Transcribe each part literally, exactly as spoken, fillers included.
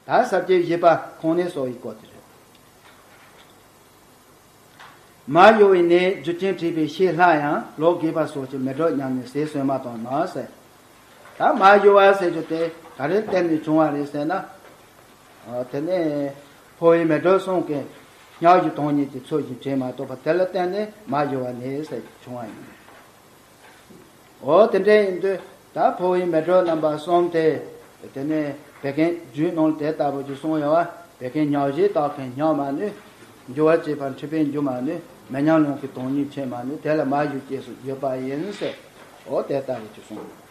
ད་ས་བཅད་བཞི་པ་ཁོང་ནས་སོགས་ཡི་སྐོར་དེ་རེད། མ་གཞི་བའི་ནད་རྒྱུ་རྐྱེན་བྲིས་པའི་ཤེས་སླ་ཡང་ལོ་རྒས་པ་སོགས་ཀྱི་མེ་སྒྲོན་ཉམས་ནས་ཟས་ཟོས་མ་དང་ན་ཟེར། ད་མ་གཞི་བ་ཟེར་རྒྱུ་དེ་ག་རེ་བརྟེན་ནས་བྱུང་བ་རེད་ཟེར་ན། ཨ། དེ་ནས་ཕོ་བའི་མེ་སྒྲོན་གསུམ་གྱི་སྙིང་རྗེ་སྟོང་ཉིད་ཀྱི་ཚུལ་བཞིན་བྱས་མ་གཏོགས་པ་དེ་ལ་བརྟེན་ནས་མ་གཞི་བ་ནད་ཟེར་བྱུང་བ་ཡིན། འོ་དེ་འདྲ་ཡིན་དུས་ད་ཕོ་བའི་མེ་སྒྲོན་རྣམ་པ་གསུམ་དེ། དེ་ནས་བད་ཀན་རྒྱུད་ནང་དེ་ལྟ་བུ་ཅིག་གསུངས་ཡོད་པ། བད་ཀན་སྙིང་རྗེ་དག་གིས་མྱང་མ་ནུས། འགྱུ་བར་བྱེད་པ་མཁྲིས་པས་འཇུ་མ་ནུས། མེ་མྱང་རླུང་གིས་སྟོང་ཉིད་ཕྱེ་མ་ནུས། དེ་ལ་མ་གཞི་སྐྱེས་སུ་འགྱུར་པ་ཡིན་ཟེར། འོ་དེ་ལྟ་བུ་ཅིག་གསུངས་ཡོད།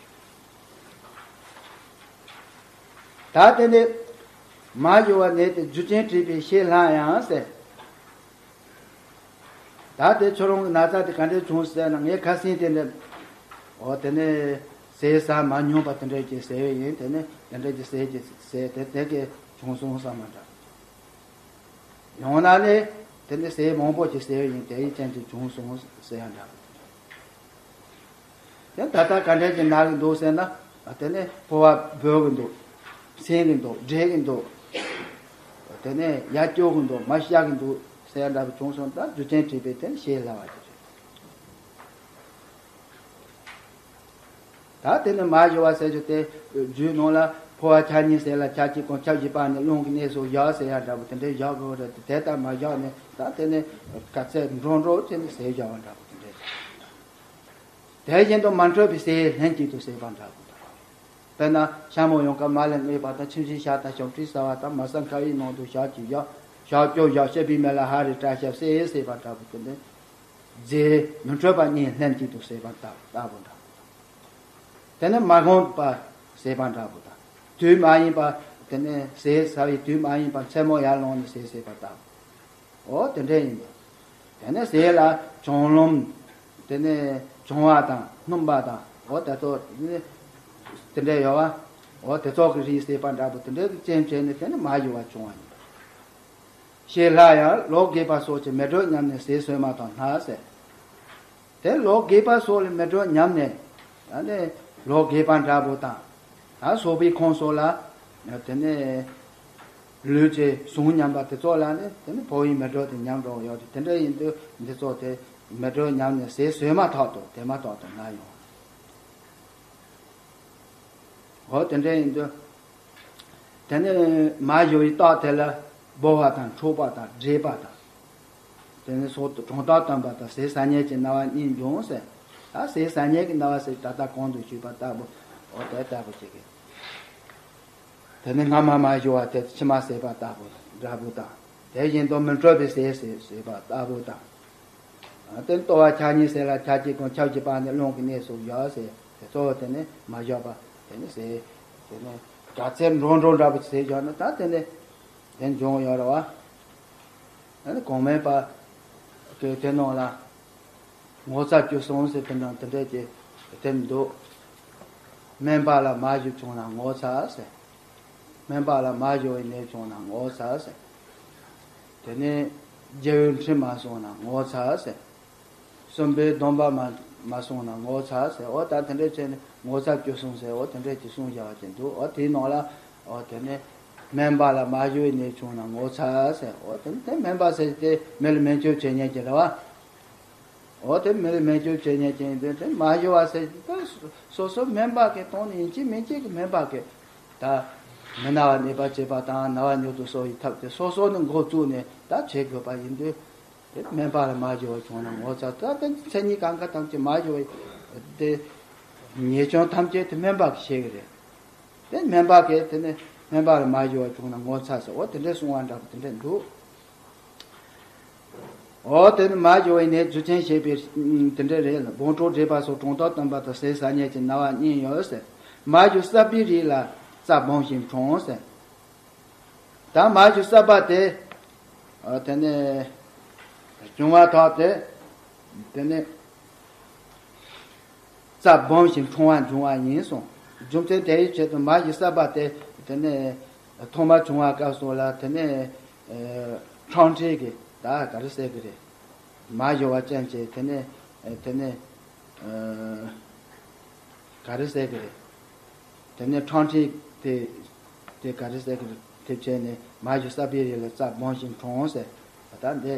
ད་དེ་ནས་མ་གཞི་བ་ནད་དེ་རྒྱུ་རྐྱེན་བྲིས་པའི་ཤེས་སླ་ཡང་ཟེར། ད་དེ་ཁྱོད་རང་གི་ན་ཚ་དེ་ག་འདྲས་བྱུང་ཟེར་ན། ངས་ཁ་སང་དེ་འདྲ། འོ་དེ་ནས་ཟས་ཟ་མ་མྱོང་པ་དེ་འདྲས་ཀྱི་ཟས་ཡིན། དེ་ནས་དེ་འདྲས་ཀྱི་ཟས་ཀྱི་ཟས་དེ་དེ་གས་བྱུང་སོང་བསམ་པ་འདྲ། ཡང་ན་ནི་དེ་ནས་ཟས་མང་པོ་ཅིག་ཟས་ཡིན། དེའི་རྐྱེན་གྱིས་བྱུང་སོང་ཟེར་ཡ་འདྲ། དེ་ད་ལྟ་ག་འདྲས་ཀྱི་ན་གི་འདུག་ཟེར་ན། དེ་ནས་ཕོ་བ་སྦོས་གི་འདུག་སེམས་གི་འདུག་འདྲེ་གི་འདུག་དེ་ནས་ཡར་སྐྱོ་གི་འདུག་མར་ཤ་གི་འདུག་ཟེར་ཡ་འདྲ་པོ་བྱུང་སོང་། ད་རྒྱུ་རྐྱེན་བྲིས་པའི་དེ་ནས་ཤེས་སླ་བ་ཅིག་རེད། ད་དེ་ནས་མ་གཞི་བ་ཟེར་རྒྱུ་དེ་རྒྱུད་ནང་ལ་ཕོ་བ་ཆ་གཉིས་ཟེར་ལ་ཆ་གཅིག་གང་ཆ་བཞི་པ་ནས་རླུང་གི་གནས་སུ་བཞག་ཟེར་ཡ་འདྲ་པོ་དེ་འདྲས་བཞག་དགོས་རེད། དེ་ལྟར་མ་བཞག་ནས་ད་དེ་ནས་ག་ཚད་འགྲོ་འགྲོ་བྱས་ནས་ཟས་བཞག་པ་འདྲ་པོ་དེ་འདྲས། དེ་བཞིན་དུ་མ་འཕྲོད་པའི་ཟས་ལྷན་ཅིག་ཏུ་ཟས་པ་འདྲ་པོ་དང་། དཔེར་ན་ཤ་མོ་ཡོང་སྐབས་མར་ལ་མངགས་པ་དང་། ཆུམ་ཤིང་ཤ་དང་ཞབས་ཁྲིད་ཟ་བ་དང་། མ་ཟ་ཁ་བའི་ནང་དུ་ཞག་གཅིག་བཞག་ཞག་བཅུ་བཞག་ཤ་བའི་མེ་ལ་ཧ་རི་བཀྲ་ཤབ་བསྲེས་ཟས་པ་འདྲ་པོ་དེ་ནི། རྫས་མི་འཕྲོད་པ་གཉིས་ལྷན་ཅིག་ཏུ་ཟས་པ་ལྟ་ལྟ་བུ་འདྲ་པོ་དང་། དེ་ནས་མ་གོམས་པ་ཟས་པ་འདྲ་པོ་དང་། དུས་མ་ཡིན་པ་དེ་ནས་ཟས་ཟ་བའི་དུས་མ་ཡིན་པ་མཚན་མོ་ཡར་ལངས་ནས་ཟས་ཟས་པ་ལྟ་བུ། འོ་དེ་འདྲ་ཡིན་པ། དེ་ནས་ཟས་ལ་བྱང་ལམ། དེ་ནས་བྱང་བ་དང་སྣུམ་པ་དང་། འོ་དེ་ཚོ་དེ་ནས་དེ་འདྲ་ཡོད་པ། འོ་དེ་ཚོ་གི་རིགས་ཟས་པ་འདྲ་པོ་དེ་འདྲ་གི་རྐྱེན་བྱས་ནས་དེ་ནས་མ་གཞི་བ་བྱུང་བ་ཡིན། ཤེས་སླ་ཡང་ལོ་རྒས་པ་སོགས་ཀྱི་མེ་སྒྲོན་ཉམས་ནས་ཟས་ཟོས་མ་དང་ན་ཟེར། དེ་ལོ་རྒས་པ་སོགས་ལ་མེ་སྒྲོན་ཉམས་ནས། ད་ནི་ལོ་རྒས་པ་འདྲ་པོ་དང་། ད་སོ་པའི་ཁོངས་སོགས་ལ། དེ་ནས་ལུས་ཀྱི་ཟུངས་ཉམས་པ་དེ་ཚོ་ལ་ནི་དེ་ནི་ཕོ་བའི་མེ་སྒྲོན་དེ་ཉམས་འགྲོ་ཡོད་རེད། དེ་འདྲ་ཡིན་དུས་འདི་ཚོ་དེ་མེ་སྒྲོན་ཉམས་ནས་ཟས་ཟོས་མ་ཐག་ཏུ་དེ་མ་ཐག་ཏུ་ན་ཡོང་། འོ་དེ་འདྲ་ཡིན་དུས། དེ་ནས་མ་གཞི་བའི་རྟགས་དེ་ལ་སྦོ་བ་དང་འཁྲུགས་པ་དང་འདྲེས་པ་དང་། དེ་ནས་སོགས་དུ་གྲང་ཐག་བཏོན་པ་དང་ཟས་ཟ་མཁན་གྱི་ན་བ་གཉིས་འབྱུང་ཟེར། ད་ཟས་ཟ་མཁན་གྱི་ན་བ་ཟེར་ད་ལྟ་གོང་དུ་ཞུས་པ་ལྟ་བུ། འོ་དེ་ལྟ་བུ་ཅིག་གི། དེ་ནས་སྔ་མ་མ་གཞི་བ་དེ་ཕྱི་མ་ཟས་པ་ལྟ་བུ་འདྲ་བོ་དང་། དེ་བཞིན་དུ་མི་འཕྲོད་པའི་ཟས་ཟས་ཟས་པ་ལྟ་བུ་དང་། དེ་ལྟོ་བ་ཆ་གཉིས་ཟས་ལ་ཆ་གཅིག་གང་ཆ་བཞི་པ་ནས་རླུང་གི་གནས་སུ་བཞག་ཟེར། དེ་ཚོ་དེ་ནས་མ་བཞག་པ་དེ་ནས་ཟས། དེ་ནས་ག་ཚད་འགྲོ་འགྲོ་འདྲ་པོ་ཟས་བཞག་ན་ད་དེ་ནས་དེ་འབྱུང་ཡོད་རེད་བ། ཨ་ནི་གོང་མའི་པ་གི་དེ་ནང་ལ་ངོ་ཚ་སྐྱོ་སོང་ཟེར་དེ་འདྲ་དེ་འདྲས་ཀྱི་དེ་འདུག་སྨན་པ་ལ་མ་ཞུ་བྱུང་ན་ངོ་ཚ་ཟེར། སྨན་པ་ལ་མ་ཞུ་བའི་ནད་བྱུང་ན་ངོ་ཚ་ཟེར། དེ་ནས་རྒྱལ་བའི་ཁྲིམས་མ་སྲུང་ན་ངོ་ཚ་ཟེར། གསུམ་པའི་སྡོམ་པ་མ་མ་སྲུང་ན་ངོ་ཚ་ཟེར། འོ་ད་དེ་འདྲས་བྱས་ནས་ངོ་ཚ་སྐྱོ་སོང་ཟེར། འོ་དེ་འདྲས་ཀྱི་གསུང་བཞག་པ་ཅིག་འདུག་འོ་དེའི་ནང་ལ་འོ་དེ་ནས་སྨན་པ་ལ་མ་ཞུ་བའི་ནད་བྱུང་ན་ངོ་ཚ་ཟེར། འོ་དེ་ནས་དེ་སྨན་པ་ཟེར་དེ་མི་ལ་སྨན་བཅོས་བྱེད་མཁན་གྱི་རེད་བ། འོ་དེ་མི་ལ་སྨན་བཅོས་བྱེད་མཁན་གྱི་དེ་དེ་མ་ཞུ་བ་ཟེར་དེ་སོ་སོ་སྨན་པ་གི་སྟེང་ནས་ཡིན་གཅིག་མིན་གཅིག་གི་སྨན་པ་གི་ད་མི་ན་བ་ནད་པ་བྱེད་པ་དང་ན་བ་མྱུར་དུ་གསོ་བའི་ཐབས་དེ་སོ་སོ་ནས་འགོ་བཙུགས་ནས་ད་བྱེད་དགོས་པ་ཡིན་དུས། དེ་སྨན་པ་ལ་མ་ཞུ་བ་བྱུང་ན་ངོ་ཚ། ད་དེ་མཚན་ཉིད་གང་ག་ཐམས་ཅད་མ་ཞུ་བ་དེ་ཉེས་སྐྱོན་ཐམས་ཅད་དེ་སྨན་པ་གིས་བྱེད་ཀྱི་རེད། དེ་སྨན་པ་གིས་དེ་ནས་སྨན་པ་ལ་མ་ཞུ་བ་བྱུང་ན་ངོ་ཚ་ཟེར། འོ་དེ་འདྲས་གསུང་བ་འདྲ་པོ་དེ་འདྲས་འདུག་འོ་དེ་ནི་མ་ཞུ་བའི་ནད་རྒྱུ་རྐྱེན་བྱེད་པའི་དེ་འདྲས་རེད། སྦོམ་འཁྲུགས་འདྲེས་པ་སོགས་གྲང་ཐག་བཏོན་པ་དང་ཟས་ཟ་མཁན་གྱི་ན་བ་གཉིས་ཡོད་ཟེར། མ་ཞུ་གསར་པའི་རིགས་ལ་རྩ་སྦོམ་ཞིང་འཁྲུངས་ཟེར། ད་མ་ཞུ་གསར་པ་དེ། ཨ། དེ་ནས་བྱུང་བ་དག་དེ། དེ་ནས་རྩ་སྦོམ་ཞིང་འཁྲུངས་པ་འབྱུང་བ་ཡིན་གསུངས། རྒྱུ་མཚན་དེའི་ཆེད་དུ་མ་ཞུ་གསར་པ་དེ། དེ་ནས་ཐོག་མར་བྱུང་བ་སྐབས་སུ་ལ་དེ་ནས་ཨ་ཁྲག་མཁྲིས་ཀྱི་ད་ག་རེ་ཟེར་གི་རེད། མ་ཞུ་བ་ཅན་གྱི་དེ་ནས་ཨ་དེ་ནས་ཨ་ག་རེ་ཟེར་གི་རེད། དེ་ནས་ཁྲག་མཁྲིས་དེ་དེ་ག་རེ་ཟེར་གི་རེད། དེ་བྱས་ནས་མ་ཞུ་ས་པའི་རི་ལ་རྩྭ་སྦོམ་ཞིག་འཁྲུངས་ཟེར། ད་འདི་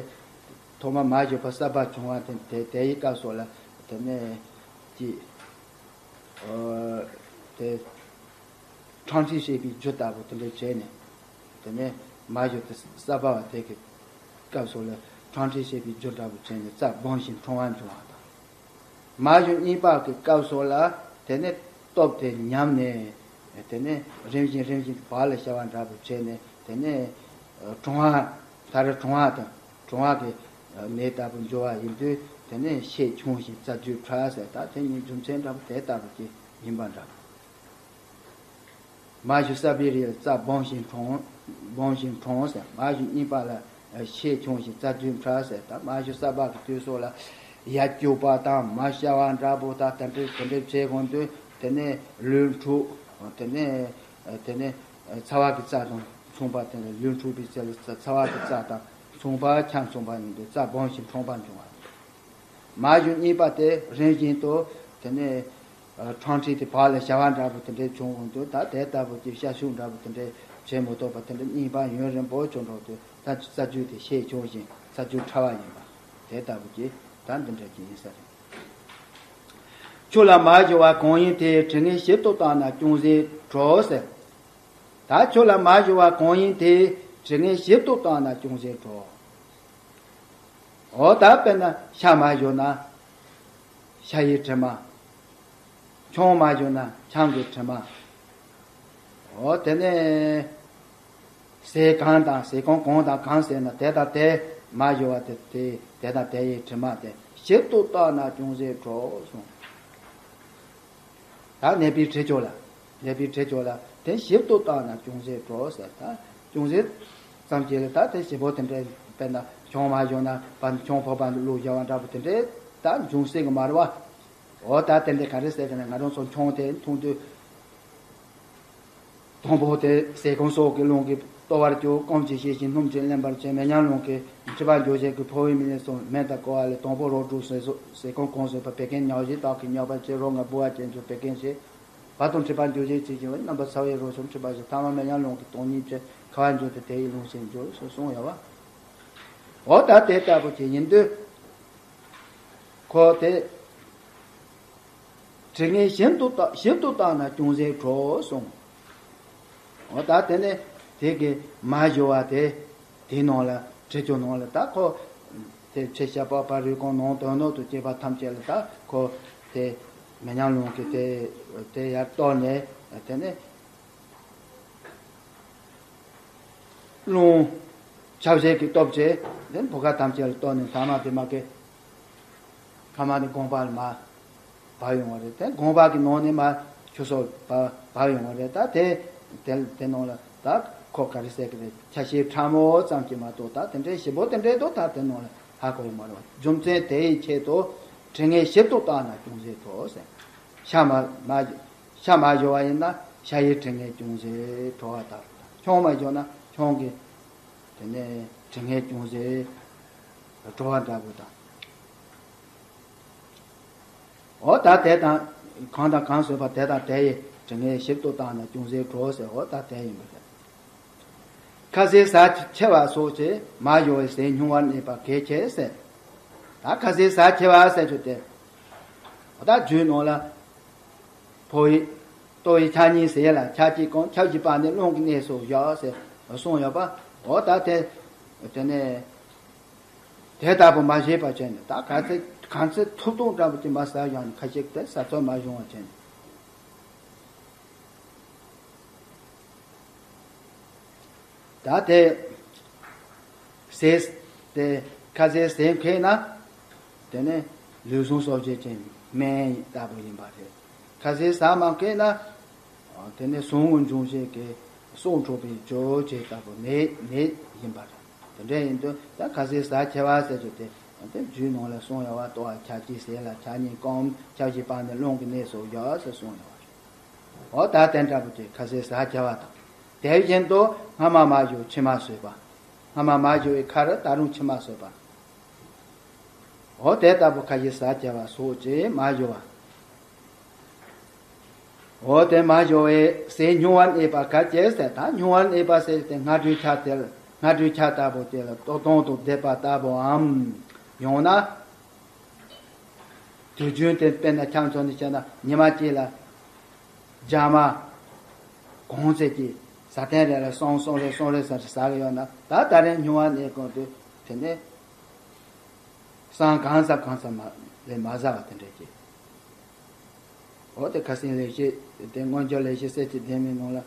ཐོག་མ་མ་ཞུ་བ་གསར་པ་བྱུང་བ་དེ་དེ་དེ་ཡི་སྐབས་སུ་ལ་དེ་ནས་ཀྱི་ཨོ་དེ་ཁྲང་ཁྲི་ཞེས་པའི་རྒྱུ་ལྟ་བུ་དེ་འདྲ་བྱས་ནས། དེ་ནས་མ་ཞུ་དེ་གསར་པ་བ་དེ་གི་སྐབས་སུ་ལ་ཁྲང་ཁྲི་ཞེས་པའི་རྒྱུ་འདྲ་བོ་བྱས་ནས་རྩྭ་སྦོམ་ཞིག་འཁྲུངས་པ་འབྱུང་བ་དང་། མ་ཞུ་གཉིས་པ་གི་སྐབས་སུ་ལ་དེ་ནས་སྟོབས་དེ་ཉམས་ནས། དེ་ནས་རིམ་བཞིན་རིམ་བཞིན་བག་ལ་ཞ་བ་འདྲ་བོ་བྱས་ནས། དེ་ནས་གྲོང་བ་ད་རེས་གྲོང་བ་དང་གྲོང་བ་གི་ནད་ལྟ་བུ་འབྱུང་བ་ཡིན་དུས། དེ་ནས་ཤས་ཆུང་ཞིང་རྩྭ་རྒྱུས་ཕྲ་ཟེར། ད་དེ་གཉིས་རྒྱུ་མཚན་འདྲ་བོ་དེ་ལྟ་བུ་ཅིག་ཡིན་པ་འདྲ། མ་ཞུ་ས་པའི་རི་ལ་རྩྭ་སྦོམ་ཞིག་འཁྲུངས། སྦོམ་ཞིག་འཁྲུངས་ཟེར། མ་ཞུ་གཉིས་པ་ལ་ཤས་ཆུང་ཞིང་རྩྭ་རྒྱུས་ཕྲ་ཟེར། ད་མ་ཞུ་གསར་པ་གི་དུས་སུ་ལ་ཡ་སྐྱུག་པ་དང་མ་ཤ་བ་འདྲ་པོ་དང་དེ་འདྲ་དེ་འདྲ་བྱེད་དགོས་དུས། དེ་ནས་ལུས་འཁྲུགས། དེ་ནས་དེ་ནས་ཚ་བ་གི་རྩ་དང་མཚུངས་པ། དེ་ནས་ལུས་འཁྲུགས་པའི་ཚེ་ལ་ཚ་བ་གི་རྩ་དང་མཚུངས་པ་ཆ་མཚུངས་པ་ཡིན་དུས་རྩྭ་སྦོམ་ཞིག་འཁྲུངས་པ་འབྱུང་བ། མ་ཞུ་གཉིས་པ་དེ་རིམ་བཞིན་དུ་དེ་ནས་ཁྲང་ཁྲི་དེ་བག་ལ་ཞ་བ་འདྲ་པོ་དེ་འདྲ་བྱུང་འོང་དུས། ད་དེ་ལྟ་བུ་གི་ཤ་ཤུག་འདྲ་པོ་དེ་འདྲ་བྱེད་མི་ཐུབ་པ་དེ་འདྲ་གཉིས་པ་ཡུན་རིང་པོ་བྱུང་འགྲོ་དུས། ད་རྩྭ་རྒྱུས་དེ་ཤས་ཆུང་ཞིང་རྩྭ་རྒྱུས་ཕྲ་བ་ཡིན་པ་དེ་ལྟ་བུ་གི་ད་འདི་འདྲ་གི་ཡིན་ས་རེད། ཆུ་ལ་མ་ཞུ་བ་གང་ཡིན་དེ། དྲི་ངན་ཞིབ་ཏུ་བརྟགས་ན་ཅུང་ཟད་བྲོ་ཟེར། ད་ཆུ་ལ་མ་ཞུ་བ་གང་ཡིན་དེ། དྲི་ངན་ཞིབ་ཏུ་བརྟགས་ན་ཅུང་ཟད་བྲོ། འོ་ད་དཔེར་ན་ཤ་མ་ཞུ་ན་ཤ་ཡི་དྲི་མ། ཆང་མ་ཞུ་ན་ཆང་གི་དྲི་མ། འོ་དེ་ནས་ཟས་གང་དང་ཟས་གང་གང་དང་གང་ཟས་ན་དེ་དང་དེ་མ་ཞུ་བ་དེ་དེ་དེ་དང་དེ་ཡི་དྲི་མ་དེ་ཞིབ་ཏུ་བརྟགས་ན་ཅུང་ཟད་བྲོ་གསུངས། ད་ནད་པའི་དྲི་ཆོ་ལ། ནད་པའི་དྲི་ཆོ་ལ་དེ་ཞིབ་ཏུ་བརྟགས་ན་ཅུང་ཟད་བྲོ་ཟེར། ད་ཅུང་ཟད་ཙམ་གྱིས་ལ་ད་དེ་ཞིབ་པོ་དེ་འདྲ། དཔེར་ན་ཆང་མ་ཞུ་ན་པ་ཆང་ཕོར་པ་བླུགས་བཞག་པ་འདྲ་པོ་དེ་འདྲ་ད་འབྱུང་སྲིད་གི་མ་རེད་བ། འོ་ད་དེ་འདྲ་ག་རེ་ཟེར་གི་ན། ང་རང་ཚོ་ཆང་དེ་འཐུང་དུས། དང་པོ་དེ་ཟས་སྐོམ་སོགས་ཀྱི་རླུང་གིས་ལྟོ་བར་གྱུར། སྐོམ་གྱིས་བཤས་ཤིང་སྣུམ་གྱིས་བརླན་པར་བྱས། མེ་མྱང་རླུང་གིས་མཁྲིས་པ་འཇུ་བྱེད་ཀྱི་ཕོ་བའི་མི་ལས་སུ་སྨན་དང་ཀོ་བ་ལས། དང་པོ་རོ་དྲུག་ཟས་སོགས་ཟས་སྐོམ་གང་ཟོས་པ། བད་ཀན་ཉག་གཞི་དག་གིས་མྱགས་པར་བྱེད། རོ་ལྔ་ལྦུ་བ་ཅན་གྱི་བད་ཀན་བྱེད། བར་དུ་མཁྲིས་པ་འཇུ་བྱེད་བྱེད་ཅིང་། རྣམ་པ་ཚ་བའི་རོ་ཆུ་མཁྲིས་པ་བཞི། ཐ་མ་མེ་མྱང་རླུང་གིས་སྟོང་ཉིད་བྱེད། ཁ་བ་འཇུ་སྟེ་དེ་ཡི་རླུང་བཞིན་འཇུ་ཟེར་གསུངས་ཡོད་བ། འོ་ད་དེ་ལྟ་བུ་ཅིག་ཡིན་དུས། ཁོ་དེ་དྲི་ངན་ཞིབ་ཏུ་བརྟགས། ཞིབ་ཏུ་བརྟགས་ན་ཅུང་ཟད་བྲོ་གསུངས། འོ་ད་དེ་ནས་དེ་གི་མ་ཞུ་བ་དེ་དེའི་ནང་ལ་དྲི་ཆུ་ནང་ལ་ད་ཁོ་དེ་ཕྱི་ཤ་པགས་པ་རུས་རྐང་ནང་དོན་ནང་དུ་སྐྱེས་པ་ཐམས་ཅད་ལ་ད་ཁོ་དེ་མེ་མྱང་རླུང་གིས་དེ་དེ་ཡར་གཏོར་ནས། དེ་ནས་རླུང་ཆ་བཞག་གི་སྟོབས་ཀྱིས་དེ་བུ་ག་ཐམས་ཅད་ལ་གཏོར་ནས་ཐ་མ་དེ་མ་གི་ཐ་མ་དེ་དགོངས་པ་ལ་མ་བབས་ཡོང་བ་རེད། དེ་དགོངས་པ་གི་ནང་ནས་མ་ཆུ་སོགས་བབས་བབས་ཡོང་བ་རེད། ད་དེ་དེ་དེ་ནང་ལ་ད་ཁོ་ག་རེ་ཟེར་གི་རེད། ཆ་ཤས་ཕྲ་མོ་ཙམ་གྱིས་མ་གཏོགས་ད་དེ་འདྲའི་ཞིབ་པོ་དེ་འདྲའི་དོ་ད་དེ་ནང་ལ་ཧ་གོ་ཡོང་མ་རེད་བ། རྒྱུ་མཚན་དེ་ཡི་ཆེད་དུ་དྲི་ངན་ཞིབ་ཏུ་བརྟགས་ན་ཅུང་ཟད་བྲོ་ཟེར། ཤ་མ་མ་ཤ་མ་ཞུ་བ་ཡིན་ན་ཤ་ཡི་དྲི་ངན་ཅུང་ཟད་བྲོ་བ་ལྟར། ཆང་མ་ཞུ་ན་ཆང་གི་དེ་ནས་དྲི་ངན་ཅུང་ཟད་བྲོ་བ་འདྲ་པོ་དང་། འོ་ད་དེ་དང་གང་དང་གང་ཟོས་པ་དེ་དང་དེ་ཡི་དྲི་ངན་ཞིབ་ཏུ་བརྟགས་ན་ཅུང་ཟད་བྲོ་ཟེར། འོ་ད་དེ་ཡིན་པ་རེད། ཁ་ཟས་ཟ་ཆེ་བ་སོགས་ཀྱིས་མ་ཞུ་བའི་ཟས་ཉུང་བར་གནས་པ་གལ་ཆེ་ཟེར། ད་ཁ་ཟས་ཟ་ཆེ་བ་ཟེར་རྒྱུ་དེ། འོ་ད་རྒྱུད་ནང་ལ། ཕོ་ཡི་ལྟོ་ཡི་ཆ་གཉིས་ཟས་ལ་ཆ་གཅིག་གམ་ཆ་བཞི་པ་ནི་རླུང་གི་གནས་སུ་བཞག་ཟེར་གསུངས་ཡོད་པ། འོ་ད་དེ་དེ་ནས་དེ་ལྟ་བུ་མ་བྱས་པ་བྱས་ནས། ད་ག་ཚོད་གང་ཚོད་ཐུབ་ཐུབ་འདྲ་པོ་ཅིག་མ་ཟ་ཡང་ནི་ཁ་ཤས་དེ་ཟ་ཚོད་མ་བྱུང་བ་བྱས་ནས། ད་དེ་ཟས་དེ་ཁ་ཟས་ཟས་མཁས་ན། དེ་ནས་ལུས་ཟུངས་གསོ་བྱེད་ཀྱི་སྨན་ལྟ་བུ་ཡིན་པ་རེད། ཁ་ཟས་ཟ་མ་མཁས་ན། དེ་ནས་ཟུངས་སྔོ་འབྱུང་བྱེད་ཀྱི་སྲོག་འཕྲོག་པའི་རྒྱུ་བྱེད་ལྟ་བུ་ནད་ནད་ཡིན་པ་རེད། དེ་འདྲ་ཡིན་དུས་ད་ཁ་ཟས་ཟ་ཆེ་བ་ཟེར་རྒྱུ་དེ། དེ་རྒྱུད་ནང་ལ་གསུངས་ཡོད་པ། ལྟོ་བ་ཆ་གཅིག་ཟས་ལ་ཆ་གཉིས་གམ་ཆ་བཞི་པ་ནི་རླུང་གི་གནས་སུ་བཞག་ཟེར་གསུངས་ཡོད་པ་རེད། འོ་ད་དེ་འདྲ་པོ་ཅིག་ཁ་ཟས་ཟ་ཆེ་བ་དང་། དེ་བཞིན་དུ་སྔ་མ་མ་ཞུ་ཕྱི་མ་ཟོས་པ། སྔ་མ་མ་ཞུ་བའི་ཁར་ད་རུང་ཕྱི་མ་ཟོས་པ། འོ་དེ་ལྟ་བུ་ཁ་ཟས་ཟ་ཆེ་བ་སོགས་ཀྱིས་མ་ཞུ་བ། འོ་དེ་མ་ཞོ་བའི་ཟས་སྨྱུང་བ་གནས་པ་གལ་ཆེ་ཟེར། ད་སྨྱུང་བ་གནས་པ་ཟེར་ཏེ་སྔ་དྲོའི་ཆ་དེ་ལ་སྔ་དྲོའི་ཆ་ལྟ་བུ་དེ་ལ་ལྟོ་སྟོང་དུ་བསྡད་པ་ལྟ་བུའམ། ཡང་ན། དུས་རྒྱུན་དེ་དཔེར་ན་ཁྱམས་ཚོ་ནས་བཤད་ན་ཉི་མ་གཅིག་ལ་རྒྱ་མ་གང་ཚད་ཀྱི་ཟ་ཐེངས་རེ་ལ་གསུམ་གསུམ་རེ་གསུམ་རེ་ཟ་ཟ་གི་ཡོད་ན། ད་ད་རེས་སྨྱུང་བ་གནས་གོང་དུ་དེ་ནས་སང་གང་ཟ་གང་ཟ་མ་ལས་མ་ཟ་བ་དེ་འདྲ་ཅིག་འོ་དེ་ཁ་སེང་ལེགས་བཤད་དེ་མངོན་བརྗོད་ལེགས་བཤད་གསེར་གྱི་ལྡེ་མིག་ནང་ལ།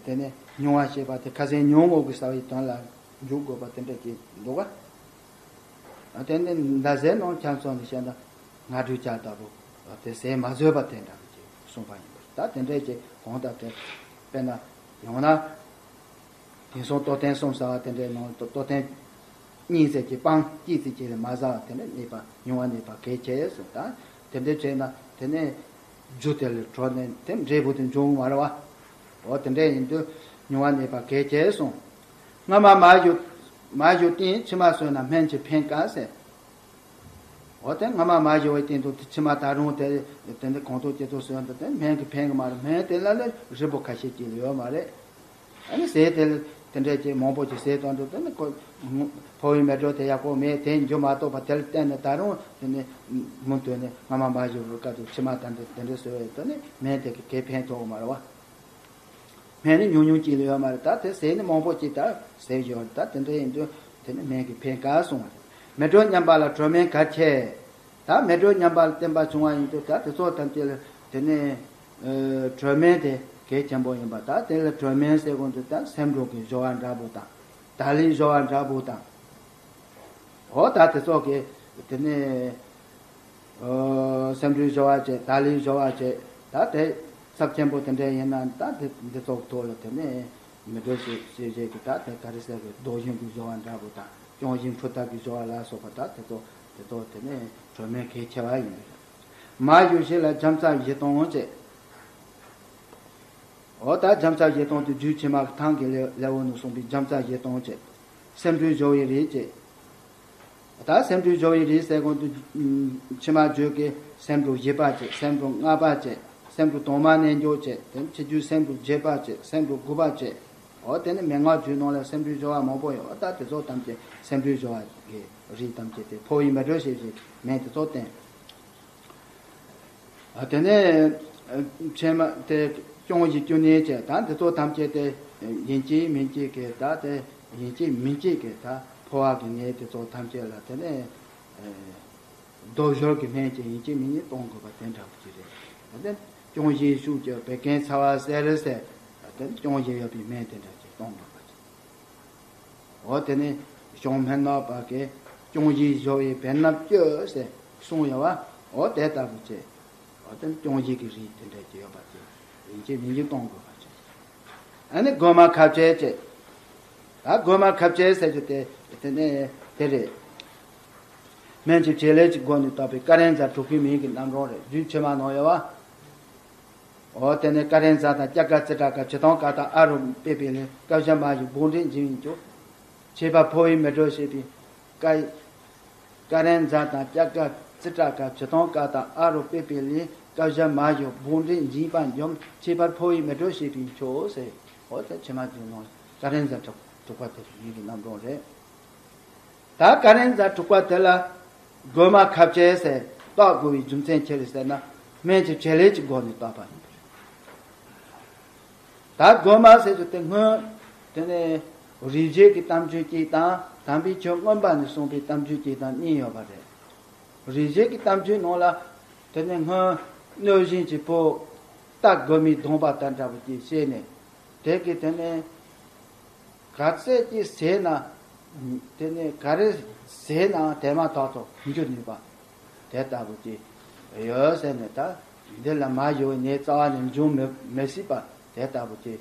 དེ་ནས་སྨྱུང་བ་ཞེས་པ་དེ་ཁ་སེང་ཉུང་ངུ་གི་ཟ་བའི་དོན་ལ་འཇུག་དགོས་པ་དེ་འདྲ་ཅིག་འདུག་ག་དེ་ནས་མདའ་ཟས་ནང་ཁྱམས་ཚོ་ནས་བཤད་ན་སྔ་དྲོའི་ཆ་ལྟ་བུ་དེ་ཟས་མ་ཟོས་པ་དེ་འདྲ་ཅིག་གསུངས་པ་ཡིན་པ། ད་དེ་འདྲ་ཅིག་གང་ལྟར་དེ་དཔེར་ན་ཡང་ན། དེང་སང་ལྟོ་ཐེངས་གསུམ་ཟ་བ་དེ་འདྲའི་ནང་ལ་ལྟོ་ཐེངས་གཉིས་ཙམ་གྱི་སྤང་གཅིག་ཙམ་གྱི་ལས་མ་ཟ་བ་དེ་འདྲ་གནས་པ་སྨྱུང་བ་གནས་པ་གལ་ཆེ་ཟེར། ད་དེ་འདྲ་བྱས་ན་དེ་ནས་རྒྱུ་དེ་ལས་གྲོལ་ནས་དེ་འབྲས་བུ་དེ་འབྱུང་མ་རེད་བ། འོ་དེ་འདྲ་ཡིན་དུས་སྨྱུང་བ་གནས་པ་གལ་ཆེ་གསུངས། སྔ་མ་མ་ཞུ་མ་ཞུ་སྟེང་ཕྱི་མ་ཟོས་ན་སྨན་གྱི་ཕན་དཀའ་ཟེར། འོ་དེ་སྔ་མ་མ་ཞུ་བའི་སྟེང་དུ་དེ་ཕྱི་མ་ད་རུང་དེ་དེ་འདྲ་གང་ཐུབ་ཅི་ཐུབ་ཟོས་ན་དེ་སྨན་གྱི་ཕན་གྱི་མ་རེད། སྨན་དེ་ལ་ལས་རིལ་བུ་ཁ་ཤས་ཅིག་ལས་ཡོད་མ་རེད། ཨ་ནི་ཟས་དེ་དེ་འདྲས་ཀྱི་མང་པོ་ཅིག་ཟས་དང་དུ་དེ་ནི་ཁོ་ཕོ་བའི་མེ་དྲོད་དེ་ཡག་པོ་མེད་དེ་འགྱུར་མ་གཏོགས་པ་དེ་ལ་བརྟེན་ནས་ད་རུང་དེ་ནི་མུ་མཐུད་ནས་སྔ་མ་མ་ཞུ་བའི་སྐབས་དུ་ཕྱི་མ་ད་འདྲ་དེ་འདྲ་ཟོས་པས་དེ་ནི་སྨན་དེ་གི་གས་ཕན་ཐོགས་མ་རེད་བ། སྨན་ནི་ཉུང་ཉུང་ཅིག་ལས་ཡོད་མ་རེད། ད་དེ་ཟས་ནི་མང་པོ་ཅིག་ད་ཟས་ཡོད་རེད། ད་དེ་འདྲ་ཡིན་དུས་དེ་ནི་སྨན་གྱི་ཕན་དཀའ་གསུངས་པ་རེད། མེ་དྲོད་ཉམས་པ་ལ་དྲོད་སྨན་གལ་ཆེ། ད་མེ་དྲོད་ཉམས་པ་ལ་བརྟེན་པ་བྱུང་བ་ཡིན་དུས་ད་དེ་ཚོ་ཐམས་ཅད་ལ་དེ་ནི་ཨ་དྲོད་སྨན་དེ་གལ་ཆེན་པོ་ཡིན་པ། ད་དེ་ལ་དྲོད་སྨན་ཟེར་གོང་དུ་ད་སེམས་དྲོད་ཀྱི་སྦྱོར་བ་འདྲ་པོ་དང་། ད་ལིའི་སྦྱོར་བ་འདྲ་པོ་དང་། འོ་ད་དེ་ཚོ་གི་དེ་ནས་ཨ་སེམས་དྲོད་སྦྱོར་བ་བྱས། ད་ལིའི་སྦྱོར་བ་བྱས། ད་དེ་ཚབས་ཆེན་པོ་དེ་འདྲ་ཡིན་ན་ད་དེ་འདི་ཚོ་གི་ཐོག་ལ་དེ་ནས་མེ་དྲོད་ཞེས་ཞེས་བྱས་ཀྱི་ད་དེ་ག་རེ་ཟེར་གི་ལྡོག་ཞུན་གྱི་སྦྱོར་བ་འདྲ་པོ་དང་། སྐྱོན་ཞིང་འཁྲུལ་ཐབས་ཀྱི་སྦྱོར་བ་ལ་སོགས་པ་ད་དེ་ཚོ་དེ་ཚོ་དེ་ནས་དྲོད་སྨན་གལ་ཆེ་བ་ཡིན་པས། མ་ཞུ་ཞིག་ལ་རྒྱམ་ཚ་བཞི་སྟོང་བྱས། འོ་ད་རྒྱམ་ཚ་བཞི་སྟོང་དེ་རྒྱུད་ཕྱི་མ་གི་ཐང་གི་ལེའུ་ལེའུ་ནས་གསུངས་པའི་རྒྱམ་ཚ་བཞི་སྟོང་བྱས། སེམས་དྲོད་སྦྱོར་བའི་རིགས་བྱས། ད་སེམས་དྲོད་སྦྱོར་བའི་རིགས་ཟེར་གོང་དུ་ཕྱི་མ་བརྗོད་ཀྱི་སེམས་དྲོད་བཞི་པ་བྱས། སེམས་དྲོད་ལྔ་པ་བྱས། སེམས་དྲོད་དྭངས་མ་རྣལ་འབྱོར་བྱས། དེ་ཕྱི་རྒྱུད་སེམས་དྲོད་བརྒྱད་པ་བྱས། སེམས་དྲོད་དགུ་པ་བྱས། འོ་དེ་ནི་མན་ངག་རྒྱུད་ནང་ལ་སེམས་དྲོད་སྦྱོར་བ་མང་པོ་ཡོད། འོ་ད་དེ་ཚོ་ཐམས་ཅད་སེམས་དྲོད་སྦྱོར་བ་གི་རིགས་ཐམས་ཅད་དེ་ཕོ་བའི་མེ་དྲོད་ཞེས་བྱའི་སྨན་དེ་ཚོ་བསྟེན། དེ་ནས་ཕྱི་མ་དེ་སྐྱོན་བཞི་བཅུ་གནས་བྱས། ད་འདི་ཚོ་ཐམས་ཅད་དེ་ཡིན་གཅིག་མིན་གཅིག་གི་ད་དེ་ཡིན་གཅིག་མིན་གཅིག་གི་ད་ཕོ་བ་གི་ནད་དེ་ཚོ་ཐམས་ཅད་ལ་དེ་ནས་ལྡོག་ཞོར་གྱི་སྨན་གྱི་ཡིན་གཅིག་མིན་གཉིས་གཏོང་དགོས་པ་དེ་འདྲ་པོ་ཅིག་རེད། དེ་སྐྱོན་བཞིའི་ཤུགས་ཀྱིས་བད་ཀན་ཚ་བ་སེལ་ཟེར། དེ་སྐྱོན་བཞི་ཡོད་པའི་སྨན་དེ་འདྲ་ཅིག་གཏོང་དགོས་པ་ཅིག་འོ་དེ་ནས་བྱང་སྨན་ནག་པ་གིས་སྐྱོན་བཞི་སྦྱོར་བའི་བེར་ནག་བཅུ་ཟེར་གསུངས་ཡོད་པ། འོ་དེ་ལྟ་བུ་བྱས། འོ་དེ་ནས་སྐྱོན་བཞི་གི་རིགས་དེ་འདྲ་ཅིག་ཡོད་པ་དེ་ཡིན་གཅིག་མིན་གཅིག་གཏོང་དགོས་པ་བྱས། ཨ་ནི་རྒོད་མ་ཁ་བྱད་བྱས། ད་རྒོད་མ་ཁ་བྱད་ཟེར་རྒྱུ་དེ་དེ་ནས་དེ་རེད། སྨན་གྱི་བྱེད་ལས་ཀྱི་སྒོ་ནས་བཏགས་པའི་ཀ་རན་ཛ་དྲུག་གི་མིང་གི་རྣམ་གྲངས་རེད། རྒྱུད་ཕྱི་མ་ནང་ཡོད་པ། འོ་དེ་ནས་ཀ་རན་ཛ་དང་སྐྱ་ཀ་ཙི་ཏྲ་ཀ་ཇི་ལྟར་ཀ་དང་ཨ་རུ་པེ་པེ་ལེ་ཀ་བཞི་མ་ཞིག་བུང་འདྲེན་འབྱིན་ཡིན་ཀྱང་། ཁྱད་པར་ཕོ་བའི་མེ་དྲོད་ཞེས་པའི་ཀ་ཀ་རན་ཛ་དང་སྐྱ་ཀ་ཙི་ཏྲ་ཀ་ཇི་ལྟར་ཀ་དང་ཨ་རུ་པེ་པེ་ལེ་ཀ་བཞི་མ་ཞིག་བུང་འདྲེན་འབྱིན་པ་འཇོམས། ཁྱད་པར་ཕོ་བའི་མེ་དྲོད་ཞེས་པའི་མཆོག་ཟེར། འོ་དེ་ཕྱི་མ་བརྗོད་ནོ་ཀ་རན་ཛ་དྲུག་དྲུག་པ་དེ་ཡིན་གྱི་རྣམ་གྲངས་རེད། ད་ཀ་རན་ཛ་དྲུག་པ་དེ་ལ་རྒོད་མ་ཁ་བྱད་ཟེར་བཏགས་དགོས་པའི་རྒྱུ་མཚན་ཅི་རེད་ཟེར་ན། སྨན་གྱི་བྱེད་ལས་ཀྱི་སྒོ་ནས་བཏགས་པ་ཡིན་པས། ད་རྒོད་མ་ཟེར་རྒྱུ་དེ་སྔོན་དེ་ནས་རིག་བྱེད་ཀྱི་གཏམ་རྒྱུད་ཅིག་དང་དམ་པའི་ཆོས་མངོན་པ་ནས་གསུངས་པའི་གཏམ་རྒྱུད་ཅིག་དང་གཉིས་ཡོད་པ་རེད། རིག་བྱེད་ཀྱི་གཏམ་རྒྱུད་ནང་ལ་དེ་ནས་སྔོན་གནོད་སྦྱིན་གྱི་བུ་རྟ་རྒོད་མའི་གདོང་པ་དང་འདྲ་བ་ཅིག་བྱས་ནས་དེ་གི་དེ་ནས། ག་ཚད་ཅིག་ཟས་ན། དེ་ནས་ག་རེ་ཟས་ནའང་དེ་མ་ཐག་ཏུ་འགྱུར་ནུས་པ་དེ་ལྟ་བུ་ཅིག་ཡོད་ཟེར་ནས། ད་འདི་ལ་མ་ཡོད་ནས་རྩ་བ་ནས་འབྱུང་མི་མི་སྲིད་པ་དེ་ལྟ་བུ་ཅིག་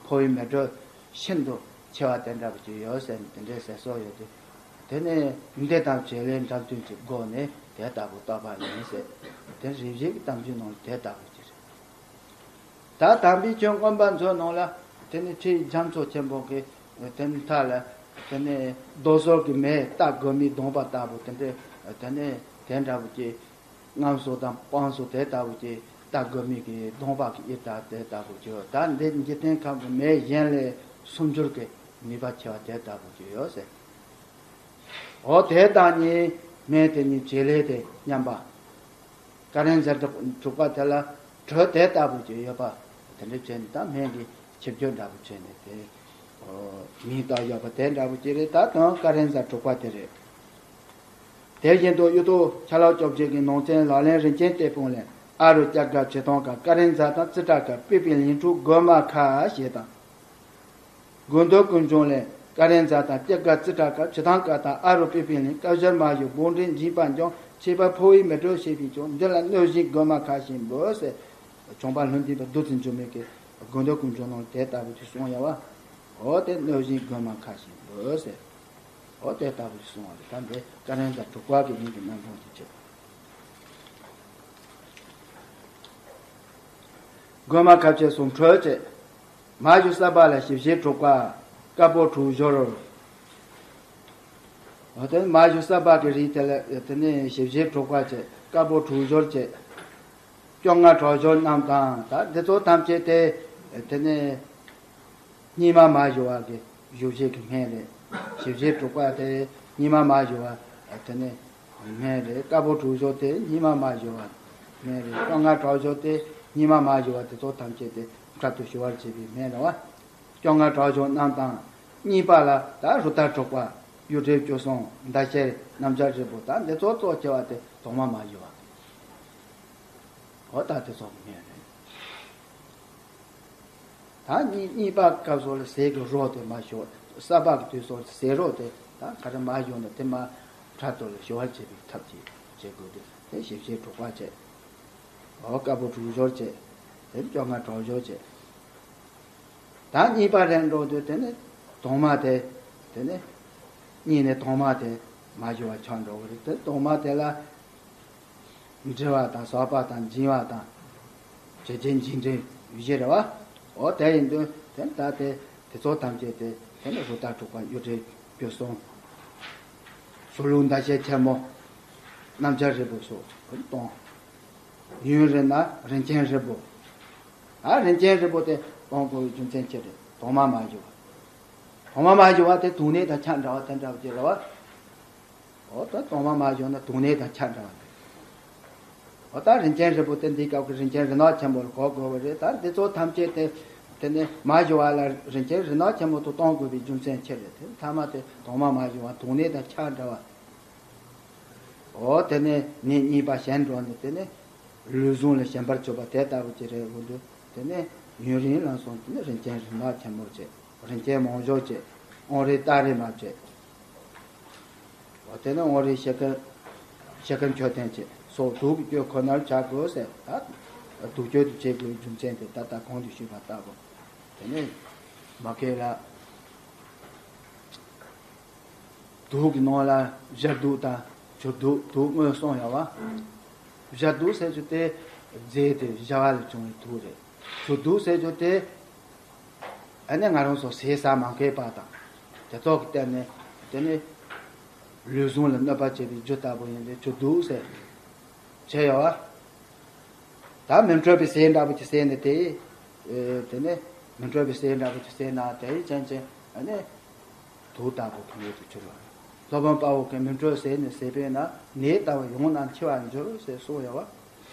ཕོ་བའི་མེ་དྲོད་ཤིན་ཏུ་ཆེ་བ་དེ་འདྲ་བུ་ཅིག་ཡོད་ཟེར་ནས་དེ་འདྲའི་ཟེར་སྲོལ་ཡོད་དེ། དེ་ནས་འདི་དང་བྱེད་ལས་འདྲ་མཐུན་གྱི་སྒོ་ནས་དེ་ལྟ་བུ་བཏགས་པ་ཡིན་ཟེར། དེ་རིག་བྱེད་ཀྱི་གཏམ་རྒྱུད་ནང་དེ་ལྟ་བུ་ཅིག་རེད། ད་དམ་པའི་ཆོས་མངོན་པ་མཛོད་ནང་ལ་དེ་ནི་ཁྲིད་རྒྱ་མཚོ་ཆེན་པོ་གི་དེ་ནི་མཐའ་ལ་དེ་ནི་རྡོ་སོལ་གྱི་མེ་རྟ་རྒོད་མའི་གདོང་པ་ལྟ་བུ་དེ་འདྲའི་དེ་ནི་དེ་འདྲ་བུ་ཅིག་རྔམ་སོ་དང་སྤང་སོ་དེ་ལྟ་བུ་ཅིག་ ལྟ་དགོས་མི་གི་གདོང་པ་གི་དབྱིབས་དང་དེ་ལྟ་བུ་ཅིག་ཡོད། ད་འདི་འཇིག་རྟེན་ཁམས་ཀྱི་མེ་གཞན་ལས་སུམ་འགྱུར་གྱི་ནུས་པ་ཆེ་བ་དེ་ལྟ་བུ་ཅིག་ཡོད་ཟེར། འོ་དེ་དང་གཉིས་མེ་དེ་གཉིས་བྱེད་ལས་དེ་མཉམ་པ། ཀ་རན་ཛ་དྲུག་པ་དེ་ལ་དྲོད་དེ་ལྟ་བུ་ཅིག་ཡོད་པ། དེ་འདྲ་བྱས་ནས་ད་སྨན་གྱི་ཆིབས་བསྒྱུར་འདྲ་བོ་བྱས་ནས་དེ་མིང་བཏགས་ཡོད་པ་དེ་འདྲ་བོ་ཅིག་རེད། ད་དོན་ཀ་རན་ཛ་དྲུག་པ་དེ་རེད། དེ་བཞིན་དུ་གཡུ་ཐོག་ཆ་ལག་བཅོ་བརྒྱད་ཀྱི་ནང་ཚན་ལག་ལེན་རིན་ཆེན་གཏེར་སྤུངས་ལས། ཨ་རུ་སྐྱ་དཀར་བྱེ་ཐང་དཀར། ཀ་རན་ཛ་དང་ཙི་ཏྲ་དཀར། པི་པི་ལིང་དྲུག་གོ་མ་ཁ་ཞེས་དང་། དགོས་འདོད་ཀུན་འབྱུང་ལས། ཀ་རན་ཛ་དང་སྐྱ་དཀར་ཙི་ཏྲ་དཀར་བྱེ་ཐང་དཀར་དང་ཨ་རུ་པི་པི་ལིང་དཀར་ཞལ་མ་ཞུ་བོ་འདྲེན་འཇིགས་པ་འཇོམས། ཆད་པ་འཕོ་བའི་མེ་དྲོད་ཞེས་པའི་ཀྱང་། འདི་ལ་གནོད་སྦྱིན་གོ་མ་ཁ་ཞེས་འབོད་ཟེར། བྱུང་བ་ལྷུན་སྡུད་པ་བདུད་རྩི་འཇོམས་མི་གི་དགོས་འདོད་ཀུན་འབྱུང་ནང་དེ་ལྟ་བུ་ཅིག་གསུངས་ཡོད་པ། འོ་དེ་གནོད་སྦྱིན་གོ་མ་ཁ་ཞེས་འབོད་ཟེར། འོ་དེ་ལྟ་བུ་ཅིག་གསུངས་པ་རེད། ད་འདི་ཀ་རན་ཛ་དྲུག་པ་གི་མིང་གི་རྣམ་གྲངས་དེ་བྱེད། གོ་མ་ཁ་བྱས་སུ་འཕྲོད་བྱེད། མ་ཞུ་ས་པ་ལ་ཞིབ་བཤེར་དྲུག་པ། དཀར་པོ་དྲུག་སྦྱོར། འོ་དེ་མ་ཞུ་ས་པ་གི་རིགས་དེ་ལ་དེ་ནས་ཞིབ་བཤེར་དྲུག་པ་བྱེད། དཀར་པོ་དྲུག་སྦྱོར་བྱེད། སྐྱོ་ང་གྲང་སྦྱོར་རྣམས་དང་། ད་འདི་ཚོ་ཐམས་ཅད་དེ་དེ་ནས་སྙིགས་མ་མ་ཞུ་བ་གི་ཞུ་བྱེད་ཀྱི་སྨན་རེད། ཞིབ་བཤེར་དྲུག་པ་དེ་སྙིགས་མ་མ་ཞུ་བ་དེ་ནས་སྨན་རེད། དཀར་པོ་དྲུག་སྦྱོར་དེ་སྙིགས་མ་མ་ཞུ་བ་སྨན་རེད། སྐྱོ་ང་གྲང་སྦྱོར་དེ་སྙིགས་མ་མ་ཞུ་བ་དེ་ཚོ་ཐམས་ཅད་དེ་འཕྲལ་དུ་ཞུ་བར་བྱེད་པའི་སྨན་རེད་བ། སྐྱོ་ང་གྲང་སྦྱོར་རྣམས་དང་། གཉིས་པ་ལ་ད་རུ་ཏྲ་དྲུག་པ། གཡུ་བྲིས་བཅུ་གསུམ། ཟླ་ཤེལ། སྣམ་སྦྱར་རིལ་བུ། ད་འདི་ཚོ་གཙོ་ཆེ་བ་དེ་དྭངས་མ་མ་ཞུ་བ། འོ་ད་དེ་ཚོ་སྨན་རེད། ད་གཉིས་གཉིས་པ་སྐབས་སུ་ལ་ཟས་ཀྱི་རོ་དེ་མ་ཞུ། ས་པ་གི་དུས་སུ་ཟས་རོ་དེ་ད་ག་རེ་མ་ཞུ་ན་དེ་མ་འཕྲལ་དུ་ལ་ཞུ་བར་བྱེད་པའི་ཐབས་ཀྱིས་བྱེད་དགོས་ཏེ། དེ་ཞིབ་བཤེར་དྲུག་པ་བྱེད། འོ་དཀར་པོ་དྲུག་སྦྱོར་བྱེད། དེ་སྐྱོ་ང་གྲང་སྦྱོར་བྱེད། ད་གཉིས་པ་རེད་འགྲོ་དུས་དེ་ནི་དྭངས་མ་དེ། དེ་ནི་གཉིས་ནི་དྭངས་མ་དེ་མ་ཞུ་བ་ཆགས་འགྲོ་གི་རེད། དེ་དྭངས་མ་དེ་ལ་འབྲི་བ་དང་ཟག་པ་དང་འབྱིན་པ་དང་། བྱེད་བྱེད་འབྱིན་འབྲིང་བཞི་རེད་བ། འོ་དེ་ཡིན་དུས་དེ་ད་དེ་དེ་ཚོ་ཐམས་ཅད་དེ་དེ་ནི་རུ་ཏྲ་དྲུག་པ། གཡུ་བྲིས་བཅུ་གསུམ། ཟུར་ལུགས་ཟླ་ཤེལ་ཆེན་མོ། སྣམ་སྦྱར་རིལ་བུ་སོགས་གཏོང་། ཡུན་རིང་ན་རིན་ཆེན་རིལ་བུ། ཨ་རིན་ཆེན་རིལ་བུ་དེ་གཏོང་དགོས་པའི་རྒྱུ་མཚན་ཅི་རེད། དྭངས་མ་མ་ཞུ་བ། དྭངས་མ་མ་ཞུ་བ་དེ་དུག་ནད་དང་ཆ་འདྲ་བ་དེ་འདྲ་བ་ཅིག་རེད་བ། འོ་ད་དྭངས་མ་མ་ཞུ་ན་དུག་ནད་དང་ཆ་འདྲ་བ་རེད། འོ་ད་རིན་ཆེན་རིལ་བུ་དེ་འདིའི་སྐབས་ཀྱི་རིན་ཆེན་རིལ་ནག་ཆེན་པོ་ལ་གོ་དགོས་པ་རེད། ད་འདི་ཚོ་ཐམས་ཅད་དེ་དེ་ནས་མ་ཞུ་བ་ལ་རིན་ཆེན་རིལ་ནག་ཆེན་པོ་དུ་གཏོང་དགོས་པའི་རྒྱུ་མཚན་ཅི་རེད། དེ་ཐ་མ་དེ་དྭངས་མ་མ་ཞུ་བ་དུག་ནད་དང་ཆ་འདྲ་བ། འོ་དེ་ནས་ནད་གཉིས་པ་ཞན་འགྲོ་ནས་དེ་ནས་ལུས་ཟུངས་ལ་ཞེན་པར་གྱུར་པ་དེ་ལྟ་བུ་ཅིག་རེད། འོ་འདུག་དེ་ནས་ཡུན་རིང་ལ་སོང་དེ་ནས་རིན་ཆེན་རིལ་ནག་ཆེན་མོར་བྱེད། རིན་ཆེན་མང་སྦྱོར་བྱེད། དབང་རིགས་སྟ་རེ་མ་བྱེད། འོ་དེ་ནས་དབང་རིགས་ཤེལ་དཀར་ཤེལ་དཀར་མཆོད་རྟེན་བྱེད་སོགས་དུག་གི་གཅོད་ཁོ་ནར་བྱ་དགོས་ཟེར། ད་དུག་གཅོད་དུ་བྱེད་དགོས་རྒྱུ་མཚན་དེ་ད་ལྟ་གོང་དུ་ཞུས་པ་ལྟ་བུ། དེ་ནས་མ་མཁལ་ལ། དུག་གི་ནང་ལ་བཞག་དུག་དང་བྱུར་དུག། དུག་དངོས་གསུམ་ཡོད་བ། བཞག་དུག་ཟེར་རྒྱུ་དེ་རྫས་དེ་བཞག་པ་ལས་བྱུང་བའི་དུག་རེད། བྱུར་དུག་ཟེར་རྒྱུ་དེ་ཨ་ནི་ང་རང་ཚོ་ཟས་ཟ་མ་མཁས་པ་དང་དེ་ཚོ་གི་སྟེང་ནས་དེ་ནི་ལུས་ཟུངས་ལ་གནོད་པ་བྱེད་པའི་རྒྱུ་ལྟ་བུ་ཡིན་པས་བྱུར་དུག་ཟེར་བྱས་ཡོད་བ། ད་མི་འཕྲོད་པའི་ཟས་འདྲ་པོ་ཅིག་ཟས་ནས་དེ། ཨེ། དེ་ནས་མི་འཕྲོད་པའི་ཟས་འདྲ་པོ་ཅིག་ཟས་ན་དེའི་རྐྱེན་གྱིས་ཨ་ནི་དུག་ལྟ་བུ་གི་ནད་དུ་གྱུར་བ། སློབ་དཔོན་དཔའ་བོ་གིས་མི་འཕྲོད་ཟས་ནི་ཟས་པས་ན། ནད་ལྟ་བུ་ཡང་ན་འཆི་བར་འགྱུར་ཟེར་གསུངས་ཡོད་བ།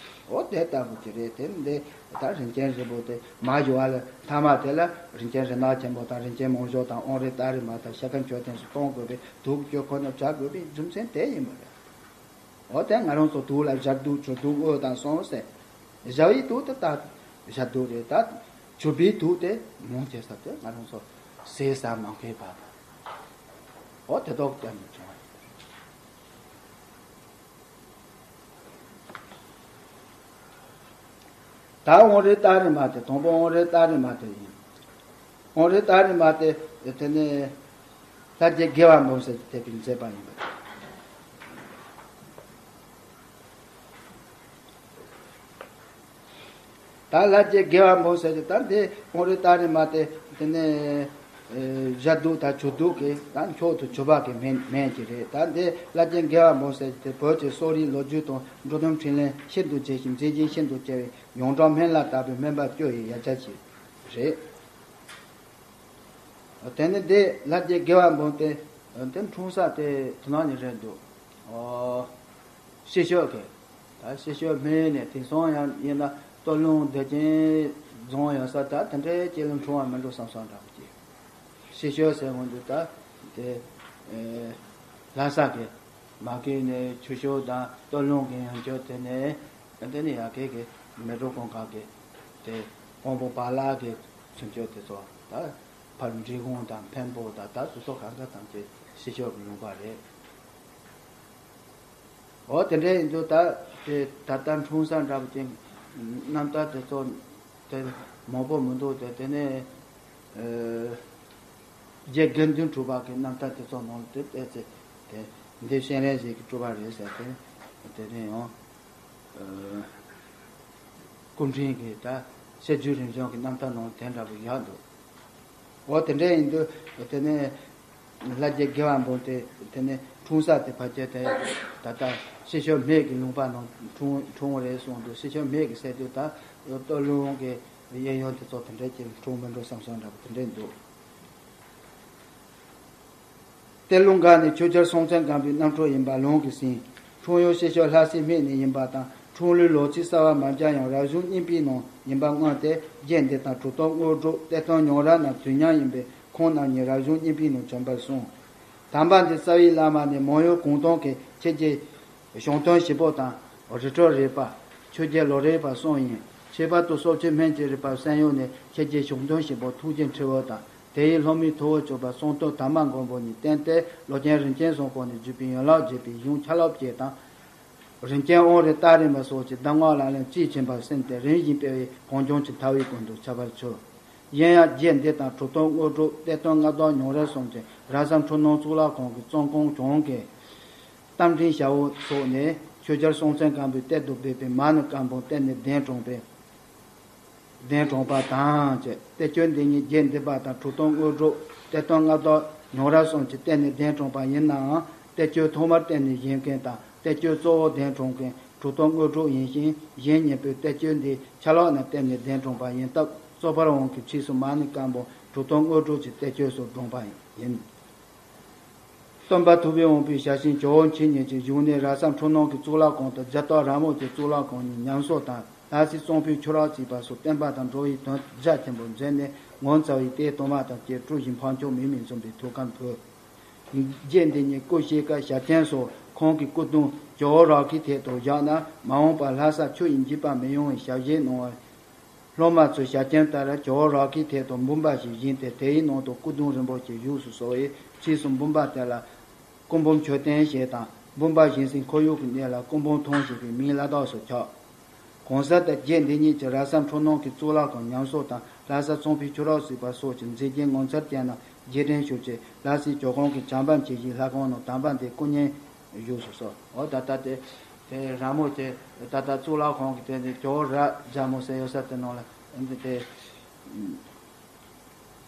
འོ་དེ་ལྟ་བུ་ཅིག་རེད། དེ་འདི་ད་རིན་ཆེན་རིལ་བུ་དེ་མ་ཞུ་བ་ལ་ཐ་མ་དེ་ལ་རིན་ཆེན་རིལ་ནག་ཆེན་པོ་དང་རིན་ཆེན་མང་སྦྱོར་དང་དབང་རིགས་སྟ་རེ་མ་དང་ཤེལ་དཀར་མཆོད་རྟེན་སོགས་གཏོང་དགོས་པའི་དུག་གཅོད་ཁོ་ནར་བྱ་དགོས་པའི་རྒྱུ་མཚན་དེ་ཡིན་པ་རེད། འོ་དེ་ང་རང་ཚོ་དུག་ལ་བཞག་དུག་བྱུར་དུག་དངོས་དང་གསུམ་ཟེར། བཞག་པའི་དུག་དེ་ད་བཞག་དུག་རེད། ད་བྱུར་པའི་དུག་དེ་མང་ཆེ་ས་དེ་ང་རང་ཚོ་ཟས་ཟ་མ་མཁས་པ་དང་། འོ་དེ་དག་ཀྱང་མི་བྱུང་བ་རེད། ད་དབང་རིགས་སྟ་རེ་མ་དེ། དང་པོ་དབང་རིགས་སྟ་རེ་མ་དེ་ཡིན། དབང་རིགས་སྟ་རེ་མ་དེ་དེ་ནས་ལྷ་རྗེ་དགེ་བ་འབུམ་ཟེར་དེ་གིས་མཛད་པ་ཡིན་པ་རེད། ད་ལྷ་རྗེ་དགེ་བ་འབུམ་ཟེར་དེ་ད་འདི་དབང་རིགས་སྟ་རེ་མ་དེ་དེ་ནས་ བཞག་སྡུག་དང་བྱུག་སྡུག་གི་ད་མཆོག་ཏུ་གྱུར་པ་གི་མིང་མིང་ཅིག་རེད། ད་འདི་ལྷ་རྗེ་དགེ་བ་འབུམ་ཟེར་དེ་བོད་ཀྱི་གསོ་རིག་ལོ་རྒྱུས་དང་འགྲོ་དོན་འཕྲིན་ལས་ཤིན་ཏུ་རྒྱས་ཤིང་མཛེས་རྒྱན་ཤིན་ཏུ་རྒྱས་པའི་ཡོངས་གྲགས་སྨན་བླ་ལྟ་བུའི་སྨན་པ་སྐྱོ་ཡི་ཡ་ཅག་ཅིག་རེད། དེ་ནི་འདི་ལྷ་རྗེ་དགེ་བ་འབུམ་དེ་དེ་འཁྲུངས་ས་དེ་དེ་ནང་ནས་རེད་འདུག་ཨོ། ཤི་ཤོད་གི་ད་ཤི་ཤོད་སྨད་ནས་དེང་སང་ཡང་ཡིན་ན་སྟོད་ལུང་བདེ་ཆེན་རྫོང་ཡོད་ས་ད་དེ་འདྲའི་སྐྱེ་ལུང་འཁྲུངས་པ་མི་འགྲོ་བསམ་བསམ་འདྲ་པོ་ཅིག་ཤི་ཤོད་ཟེར་འོང་དུས་ད་དེ་ལྷ་ས་གི་མ་གི་ནས་ཆུ་ཤོད་དང་སྟོད་ལུང་གི་ཡང་ཆོད་དེ་ནས་དེ་ནས་ཡ་གི་གི་མེ་ཏོག་ཀོང་ཁ་གི་དེ་ཀོང་པོ་པ་ལགས་ཀྱི་ཚུན་ཆོད་དེ་ཚོ་ད་ཕར་འབྲི་གུང་དང་འཕན་པོ་དང་ད་སོ་སོ་གང་ག་ཐམས་ཅད་ཤི་ཤོད་ཀྱི་ལུང་པ་རེད། འོ་དེ་འདྲ་ཡིན་དུས་ད་དེ་ད་ལྟ་འཁྲུངས་ས་འདྲ་པོ་ཅན་རྣམ་ཐར་དེ་ཚོ་དེ་མང་པོ་མི་འདུག་དེ་དེ་ནས་རྗེ་དགེ་འདུན་གྲུབ་པ་གི་རྣམ་ཐར་དེ་ཚོ་ནང་ལ་དེ་བལྟས་ཚེ་དེ་འདི་སྤྱན་རས་གཟིགས་ཀྱི་སྤྲུལ་པ་རེད་ཟེར་དེ་དེ་ནས་ཡང་སྐུ་ཕྲེང་གི་ད་སྲས་བཅུ་རིམ་བྱོན་གྱི་རྣམ་ཐར་ནང་དེ་འདྲ་པོ་ཡག་འདུག་འོ་དེ་འདྲ་ཡིན་དུས་དེ་ནས་ལྷ་རྗེ་དགེ་བ་འབུམ་དེ་དེ་ནས་འཁྲུངས་ས་དེ་ཕལ་ཆེར་དེ་ད་ལྟ་ཤི་ཤོད་སྨད་ཀྱི་ལུང་པ་ནང་འཁྲུངས་འཁྲུངས་རེད་གསུངས་འདུག་ཤི་ཤོད་སྨད་ཀྱི་ཟེར་དུས་ད་སྟོད་ལུང་གི་གཡས་གཡོན་དེ་ཚོ་དེ་འདྲ་ཅིག་འཁྲུངས་མི་འགྲོ་བསམ་བསམ་འདྲ་པོ་དེ་འདྲ་འདུག་གཏེར་ལུང་འགའ་ནས་ཆོས་རྒྱལ་སྲོང་བཙན་སྒམ་པོའི་རྣམ་འཕྲུལ་ཡིན་པ་ལུང་གིས་ཟིན། འཁྲུངས་ཡུལ་ཤི་ཤོད་ལྷ་སའི་སྨད་ནས་ཡིན་པ་དང་འཁྲུངས་ལུས་ལོ་ཚིགས་གསར་བ་མ་སྦྱར་ཡང་རབ་བྱུང་གཉིས་པའི་ནང་ཡིན་པ་མངོན་ཏེ་རྗེ་འདི་དང་གྲུབ་ཐོབ་དངོས་གྲུབ་གཏེར་སྟོན་ཉང་རལ་རྣམས་དུས་མཉམ་ཡིན་པས་ཁོང་རྣམ་གཉིས་རབ་བྱུང་གཉིས་པའི་ནང་བྱོན་པར་གསུངས། དམ་པ་འདི་རྩ་བའི་བླ་མ་ནས་མང་ཡུལ་གུང་ཐང་གི་ཆོས་རྗེ་གཞུང་དོན་ཞིག་པོ་དང་རི་ཁྲོད་རིག་པ། ཆོས་རྗེ་ལོ་རིག་པ་གསུམ་ཡིན། ཁྱད་པར་དུ་སོག་ཆུ་སྨན་གྱི་རིག་པ་གསན་ཡུལ་ནས་ཆོས་རྗེ་གཞུང་དོན་ཞིག་པོ་ཐུགས་རྗེ་ཁྲི་འོད་དང་དེའི་སློབ་མའི་ཐུ་བོ་གཙོས་པ་གསང་སྟོན་དར་མ་མགོན་པོ་ཉིད་བསྟེན་ཏེ་ལོ་ཆེན་རིམ་བྱོན་གསུམ་པོ་ནས་བརྒྱུད་པའི་ཡན་ལག་བརྒྱད་པའི་གཞུང་ཆ་ལག་བཅས་དང་། རིམ་བྱོན་དབང་རིས་རྟགས་རིགས་མ་སོགས་ཀྱི་གདམས་ངག་ལག་ལེན་དཔྱིས་ཕྱིན་པར་གསན་ཏེ་རིམ་བཞིན་སྤེལ་བའི་གངས་ལྗོངས་ཀྱི་མཐའ་དབུས་ཀུན་ཏུ་ཁྱབ་པར་གྱུར། གཞན་ཡང་རྗེ་འདི་དང་གྲུབ་ཐོབ་དངོས་གྲུབ་གཏེར་སྟོན་མངའ་བདག་ཉང་རལ་གསུམ་གྱིས་ར་ས་འཕྲུལ་སྣང་གཙུག་ལག་ཁང་གི་བཙོན་ཁང་གྱོང་གི་རྟ་མགྲིན་ཞྭ་བོ་སོགས་ནས་ཆོས་རྒྱལ་སྲོང་བཙན་སྒམ་པོའི་གཏེར་དུ་སྦས་པའི་མ་ཎི་བཀའ་འབུམ་གཏེར་ནས་གདན་དྲངས་པའི་གདན་དྲངས་པ་དང་བཅས་གཏེར་ཆོས་འདི་ཉིད་རྗེ་འདི་པ་དང་གྲུབ་ཐོབ་དངོས་གྲུབ་གཏེར་སྟོན་མངའ་བདག་ཉང་རལ་གསུམ་གྱིས་གཏེར་ནས་གདན་དྲངས་པ་ཡིན་ནའང་གཏེར་ཆོས་ཐོག་མར་གཏེར་ནས་བཞེངས་མཁན་དང་གཏེར་ཆོས་གཙོ་བོ་གདན་དྲངས་མཁན་གྲུབ་ཐོབ་དངོས་གྲུབ་ཡིན་ཞིང་གཞན་གཉིས་པོས་གཏེར་ཆོས་འདི་ཆ་ལག་ནས་གཏེར་ནས་གདན་དྲངས་པ་ཡིན་སྟབས་གཙོ་ཕལ་དབང་གིས་ཕྱིས་སུ་མ་ཎི་བཀའ་འབུམ་གྲུབ་ཐོབ་དངོས་གྲུབ་ཀྱི་གཏེར་ཆོས་སུ་བགྲངས་པ་ཡིན། སྟོན་པ་ཐུབ་པའི་དབང་པོའི་ཞལ་ཆེམས་ཇོ་བོ་མཁྱེན་ཉིད་ཀྱི་བཞུགས་གནས་ར་ས་འཕྲུལ་སྣང་གི་གཙུག་ལག་ཁང་དུ་རྒྱ་སྟག་ར་མོ་ཆེའི་གཙུག་ལག་ཁང་ཉིད་ཉམས་གསོ་དང་ལྷ་སའི་གཙང་པོའི་ཆུ་རགས་བརྩིགས་པ་སོགས་བསྟན་པ་དང་འགྲོ་བའི་དོན་རྒྱ་ཆེན་པོ་མཛད་ནས་ངོ་མཚར་བའི་ལྟས་སྟོན་པ་དང་བཅས་གྲུ་བཞི་འཕགས་མཆོག་མིག་མིག་འཛུམ་པའི་ཐུགས་ཀར་ཕུལ། རྗེ་འདི་ཉིད་སྐུ་གཤེགས་སྐབས་ཞབས་མཆན་སོགས་ཁོང་གི་སྐུ་གདུང་ཇོ་བོ་རཱ་གའི་ཐད་དུ་བཞག་ན་མ་འོངས་པར་ལྷ་ས་ཆུ་ཡི་འཇིགས་པ་མི་ཡོང་བའི་ཞལ་བཞེས་གནང་བར། སློབ་མ་ཚོས་ཞལ་ཆེམས་ལྟར་ཇོ་བོ་རཱ་གའི་ཐད་དུ་འབུམ་པ་ཞིག་བཞེངས་ཏེ་དེའི་ནང་དུ་སྐུ་གདུང་རིན་པོ་ཆེ་བཞུགས་སུ་གསོལ་བས་ཕྱིས་སུ་འབུམ་པ་དེ་ལ་སྐུ་འབུམ་མཆོད་རྟེན་ཞེས་དང་འབུམ་པ་བཞེངས་སའི་ཁོར་ཡུག་གི་གནས་ལ་སྐུ་འབུམ་ཐང་ཞེས་པའི་མིང་བླ་དྭགས་སུ་ཆགས། གང་ཟག་དང་རྗེ་འདི་ཉིད་ཀྱིས་ར་ས་འཕྲུལ་སྣང་གི་གཙུག་ལག་ཁང་ཉམས་གསོ་དང་ལྷ་ས་གཙང་པོའི་ཆུ་རགས་བརྩིགས་པ་སོགས་ཀྱི་མཛེས་རྒྱན་ངོ་མཚར་ཅན་རྣམས་རྗེས་དྲན་ཞུ་ཆེད་ལྷ་སའི་ཇོ་ཁང་གི་བྱམས་པ་མཆེད་བཞིའི་ལྷ་ཁང་ནང་དམ་པ་འདིའི་སྐུ་བརྙན་བཞུགས་སུ་གསོལ། འོ་ད་ལྟ་དེ་དེ་ར་མོ་ཆེ་ད་ལྟ་གཙུག་ལག་ཁང་གི་དེ་ནས་ཇོ་བོ་རཱ་རྒྱལ་མོ་ཟེར་ཡོད་ས་དེ་ནང་ལ་འདི་དེ་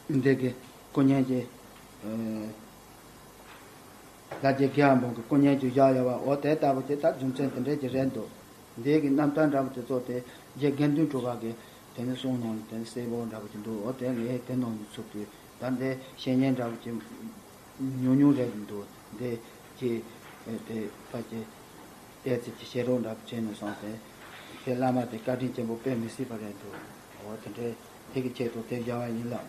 འདི་གི་སྐུ་བརྙན་གྱི་ལྷ་རྗེ་དགེ་བ་འབུམ་གྱི་སྐུ་བརྙན་གྱི་བཞག་ཡོད་པ་འོ་དེ་ལྟ་བུ་དེ་ད་རྒྱུ་མཚན་དེ་འདྲས་ཀྱི་རེད་འདུག་འདི་གི་རྣམ་ཐར་འདྲ་བོ་དེ་ཚོ་དེ་རྗེ་དགེ་འདུན་གྲུབ་པ་གི་དེ་ནས་གསུང་གནང་ནས་དེ་ནས་གསལ་པོ་འདྲ་བོ་ཅིག་འདུག་འོ་དེ་ངས་དེ་ནང་ནས་ཚུར་དུས་ད་འདི་བཤེས་གཉེན་འདྲ་བོ་ཅིག་ཉུང་ཉུང་རེད་འདུག་འདི་ཀྱི་དེ་ཕ་གི་ཏའི་ཙི་ཀྱི་བཤད་རོགས་འདྲ་བྱས་ནས་སོང་སྟེ། དེ་བླ་མ་དེ་བཀའ་དྲིན་ཆེན་པོ་དཔེ་མི་སྲིད་པ་རེད་འདུག་འོ་དེ་འདྲའི་དེ་གི་ཆེད་དུ་དེ་བཞག་པ་ཡིན་ལགས།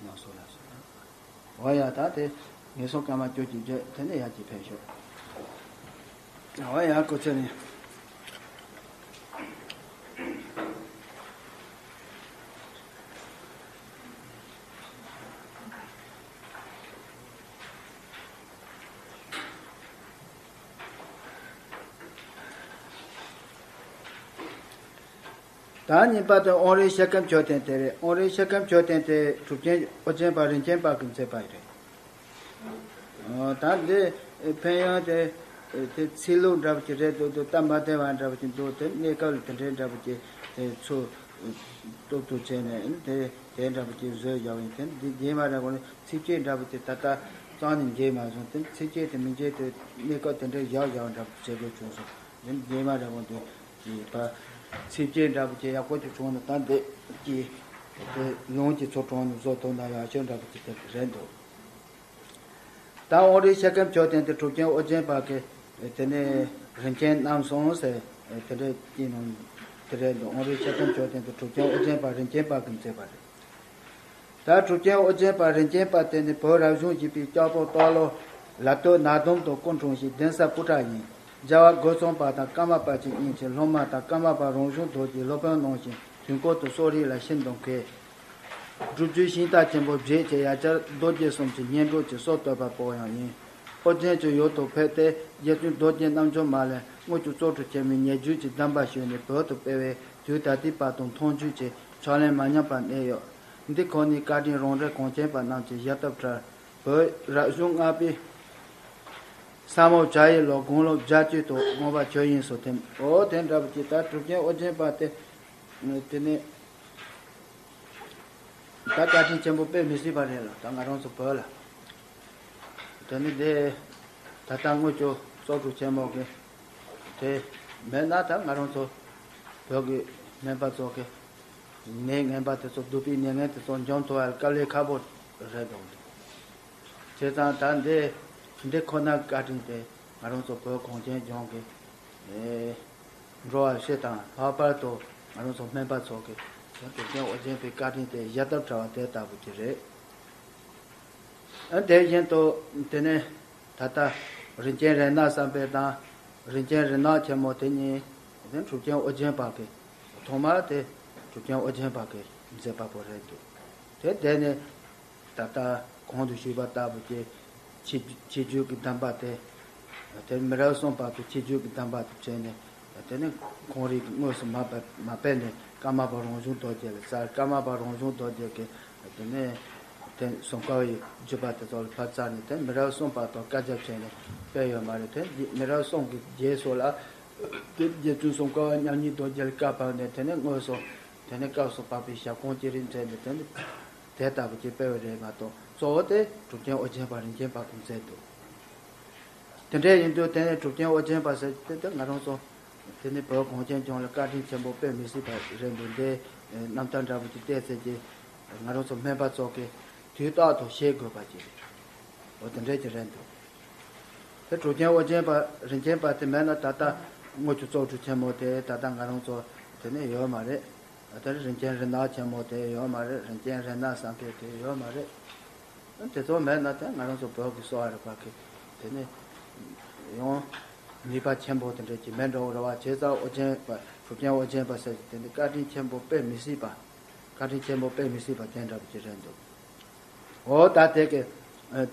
ལགས་སོ་ལགས་སོ། འོ་ཡ་ད་དེ་ངེད་སོང་སྐར་མ་བཅུ་གཅིག་བརྗོད་དེ་ནས་ཡར་གྱི་ཕེབས་ཤོག་འོ་ཡ་སྐུ་ཚེ་ནས། ད་གཉིས་པ་དེ་དབང་རིས་ཤེལ་དཀར་མཆོད་རྟེན་དེ་རེད། དབང་རིས་ཤེལ་དཀར་མཆོད་རྟེན་དེ་གྲུབ་ཆེན་ཨོ་རྒྱན་པ་རིན་ཆེན་པ་གིས་མཛད་པ་རེད། ད་འདི་ཕན་ཡོན་དེ་དེ་ཚིག་ལྷུག་འདྲ་པོ་ཅིག་རེད་འདུག་འདུག་སྟབས་མ་བདེ་བ་འདྲ་པོ་ཅིག་འདུག་དེ་གནས་སྐབས་ལ་དེ་འདྲའི་འདྲ་པོ་ཅིག་དེ་ཚུར་སྟོབས་དུ་བྱས་ནས་དེ། དེ་འདྲ་པོ་ཅིག་བཟོས་བཞག་པ་ཡིན། དེ་འདི་རྗེས་མ་རེ་གོ་ནས་ཚིགས་བཅད་འདྲ་པོ་ཅིག་ད་ལྟ་རྩ་ནས་མཇལ་མ་སོང་། དེ་ཚིགས་བཅད་དེ་མི་མཇལ་དུས་གནས་སྐབས་དེ་འདྲའི་བཞག་བཞག་འདྲ་པོ་བྱེད་དགོས་བྱུང་སོང་། དེ་རྗེས་མ་རེ་གོ་འདི་ཅིག་ད་ཚིགས་བཅད་འདྲ་པོ་ཅིག་ཡག་པོ་ཅིག་བྱུང་ན་ད་འདི་ཅིག་དེ་ལུང་གི་ཚུལ་དྲངས་ནས་བཟོ་ཐུབ་ན་ཡག་ཤོས་འདྲ་པོ་ཅིག་དེ་རེད་འདུག། ད་དབང་རིས་ཤཱཀྱ་མཆོག་ལྡན་དེ་གྲུབ་ཆེན་ཨོ་རྒྱན་པ་གི་དེ་ནས་རིན་ཆེན་རྣམ་གསུམ་ཟེར་དེ་འདྲའི་ཅིག་ནང་དེ་རེད་འདུག། དབང་རིས་ཤཱཀྱ་མཆོག་ལྡན་དེ་གྲུབ་ཆེན་ཨོ་རྒྱན་པ་རིན་ཆེན་པ་གིས་མཛད་པ་རེད། ད་གྲུབ་ཆེན་ཨོ་རྒྱན་པ་རིན་ཆེན་པ་དེ་ནི་བོད་རབ་བྱུང་བཞི་པའི་ལྕགས་ཕོ་སྟག་ལོ་ལ་སྟོད་ནག་ཟླུམ་དང་སྐུ་འཁྲུངས་ཤིང་གདན་ས་སྐུ་ཁྲག་ཡིན། རྒྱལ་བ་རྒོད་ཚང་པ་དང་ཀརྨ་པ་བཅས་གཉིས་ཀྱི་སློབ་མ་དང་ཀརྨ་པ་རང་བྱུང་རྡོ་རྗེའི་སློབ་དཔོན་གནང་ཞིང་དུས་འཁོར་དུ་གསོ་རིག་ལ་ཤིན་ཏུ་མཁས། སྒྲུབ་བརྒྱུད་ཤིང་རྟ་ཆེན་པོ་བརྒྱད་ཀྱི་ཡ་གྱལ་རྡོ་རྗེ་གསུམ་གྱི་སྙན་སྒྲོན་གྱི་སྲོལ་གཏོད་པ་པོ་ཡང་ཡིན། ཨོ་རྒྱན་གྱི་ཡུལ་དུ་ཕེབས་ཏེ་རྗེ་བཙུན་རྡོ་རྗེ་རྣམ་འབྱོར་མ་ལས་དངུལ་གྱི་གཙོ་གྲུབ་ཆེན་མོའི་ཉེ་བརྒྱུད་ཀྱི་གདམས་པ་ཞུས་ནས་བོད་དུ་སྤེལ་བས་དུས་ད་ལྟའི་བར་དུ་མཐོང་བརྒྱུད་ཀྱི་ཕྱག་ལེན་མ་ཉམས་པར་གནས་ཡོད། འདི་ཁོ་ནའི་བཀའ་དྲིན་རང་རེ་གངས་ཅན་པ་རྣམས་ཀྱིས་གཞལ་ཐབས་བྲལ། བོད་རབ་བྱུང་ལྔ་པའི་ས་མོ་བྱ་ཡི་ལོ་དགུང་ལོ་བརྒྱད་ཅུ་དང་དགོངས་པ་ཆོས་དབྱིངས་སུ་ཐིམ། འོ་དེ་འདྲ་བ་ཅིག་ད་གྲུབ་ཆེན་ཨོ་རྒྱན་པ་དེ། དེ་ནས་ད་བཀའ་དྲིན་ཆེན་པོ་དཔེ་མི་སྲིད་པ་རེད་ལ་ད་ང་རང་ཚོ་བོད་ལ། དེ་ནི་དེ་ད་ལྟ་དངུལ་གྱི་གཙོ་གྲུབ་ཆེན་མོ་གི་དེ་མེད་ན་ད་ང་རང་ཚོ་བོད་ཀྱི་སྨན་པ་ཚོ་གི་ནད་ངན་པ་དེ་ཚོ་སྡུག་པའི་ནད་ངན་དེ་ཚོ་འཇོམས་ཐུབ་པ་ལ་དཀའ་ལས་ཁག་པོ་རེད་འདུག། བྱས་ཙང་ད་འདི་འདི་ཁོ་ན་བཀའ་དྲིན་དེ་ང་རང་ཚོ་བོད་གངས་ཅན་ལྗོངས་ཀྱི་ཨེ་འགྲོ་བ་སྤྱི་དང་ལྷག་པར་དུ་ང་རང་ཚོ་སྨན་པ་ཚོ་གི་གྲུབ་ཆེན་ཨོ་རྒྱན་པའི་བཀའ་དྲིན་དེ་གཞལ་ཐབས་བྲལ་བ་དེ་ལྟ་བུ་ཅིག་རེད། ཨ་དེ་བཞིན་དུ་དེ་ནས་ད་ལྟ་རིན་ཆེན་རིགས་སྣ་བསམ་འཕེལ་དང་རིན་ཆེན་རིགས་སྣ་ཆེན་མོ་དེ་གཉིས་དེ་གྲུབ་ཆེན་ཨོ་རྒྱན་པ་གི་ཐོག་མར་དེ་གྲུབ་ཆེན་ཨོ་རྒྱན་པ་གི་མཛད་པ་པོ་རེད་འདུག། དེ་དེ་ནས་ད་ལྟ་གོང་དུ་ཞུས་པ་ལྟ་བུ་གྱི་ཆོས་ཆོས་བརྒྱུད་ཀྱི་གདམས་པ་དེ། དེ་མི་རབས་གསུམ་བར་དུ་ཆོས་བརྒྱུད་ཀྱི་གདམས་པ་དེ་བྱས་ནས་དེ་ནས་ཁོང་རང་གིས་དངོས་སུ་མ་སྤེལ་མ་སྤེལ་ནས་ཀརྨ་པ་རང་བྱུང་རྡོ་རྗེ་ལ་སྩལ། ཀརྨ་པ་རང་བྱུང་རྡོ་རྗེ་གིས་དེ་ནས་དེ་ཟུང་དཀར་བའི་བརྒྱུད་པ་དེ་ཚོ་ལ་ཕར་སྩལ་ནས་དེ་མི་རབས་གསུམ་བར་དུ་བཀའ་རྒྱ་བྱས་ནས་སྤེལ་ཡོད་མ་རེད། དེ་མི་རབས་གསུམ་གྱི་རྗེས་སུ་ལ་དེ་རྗེ་བཙུན་ཟུང་དཀར་བ་མཉམ་ཉིད་རྡོ་རྗེ་ལ་བཀའ་ཕབ་ནས་དེ་ནས་དངོས་སུ་དེ་ནས་སྐབས་སུ་བབས་པའི་ཞབས་དྲུང་ཅི་རིགས་མཛད་ནས་དེ་ནས། དེ་ལྟ་བུ་ཅིག་སྤེལ་བ་རེད་མ་གཏོགས་གཙོ་བོ་དེ་གྲུབ་ཆེན་ཨོ་རྒྱན་པ་རིན་ཆེན་པ་ཀུན་མཛད་འདུག། དེ་འདྲ་ཡིན་དུས་དེ་ནས་གྲུབ་ཆེན་ཨོ་རྒྱན་པ་ཟེར་དེ་དེ་ང་རང་ཚོ་དེ་ནས་བོད་གངས་ཅན་ལྗོངས་ལ་བཀའ་དྲིན་ཆེན་པོ་དཔེ་མི་སྲིད་པ་རེད་འདུག། འདི་རྣམ་ཐར་འདྲ་བོ་ཅིག་བལྟས་ཚེ་ཀྱི་ང་རང་ཚོ་སྨན་པ་ཚོ་གི་དུས་རྟག་ཏུ་ཤེས་དགོས་པ་ཅིག་རེད། འོ་དེ་འདྲ་ཅིག་རེད་འདུག། དེ་གྲུབ་ཆེན་ཨོ་རྒྱན་པ་རིན་ཆེན་པ་དེ་མེད་ན་ད་ལྟ་དངུལ་གྱི་གཙོ་གྲུབ་ཆེན་མོ་དེ་ད་ལྟ་ང་རང་ཚོ་དེ་ནས་ཡོད་མ་རེད། ད་ལྟ་རིན་ཆེན་རིགས་སྣ་ཆེན་མོ་དེ་ཡོད་མ་རེད། རིན་ཆེན་རིགས་སྣ་བསམ་འཕེལ་དེ་ཡོད་མ་རེད། དེ་ཚོ་མེད་ན་དེ་ང་རང་ཚོ་བོད་ཀྱི་གསོ་བ་རིག་པ་གི་དེ་ནས་ཡང་ནུས་པ་ཆེན་པོ་དེ་འདྲ་ཅིག་མེད་འགྲོ་གི་རེད་བ། བྱས་ཙང་ཨོ་རྒྱན་པ་གྲུབ་ཆེན་ཨོ་རྒྱན་པ་ཟེར་གྱི་དེ་འདི་བཀའ་དྲིན་ཆེན་པོ་དཔེ་མི་སྲིད་པ། བཀའ་དྲིན་ཆེན་པོ་དཔེ་མི་སྲིད་པ་དེ་འདྲ་བ་ཅིག་རེད་འདུག། འོ་ད་དེ་གི་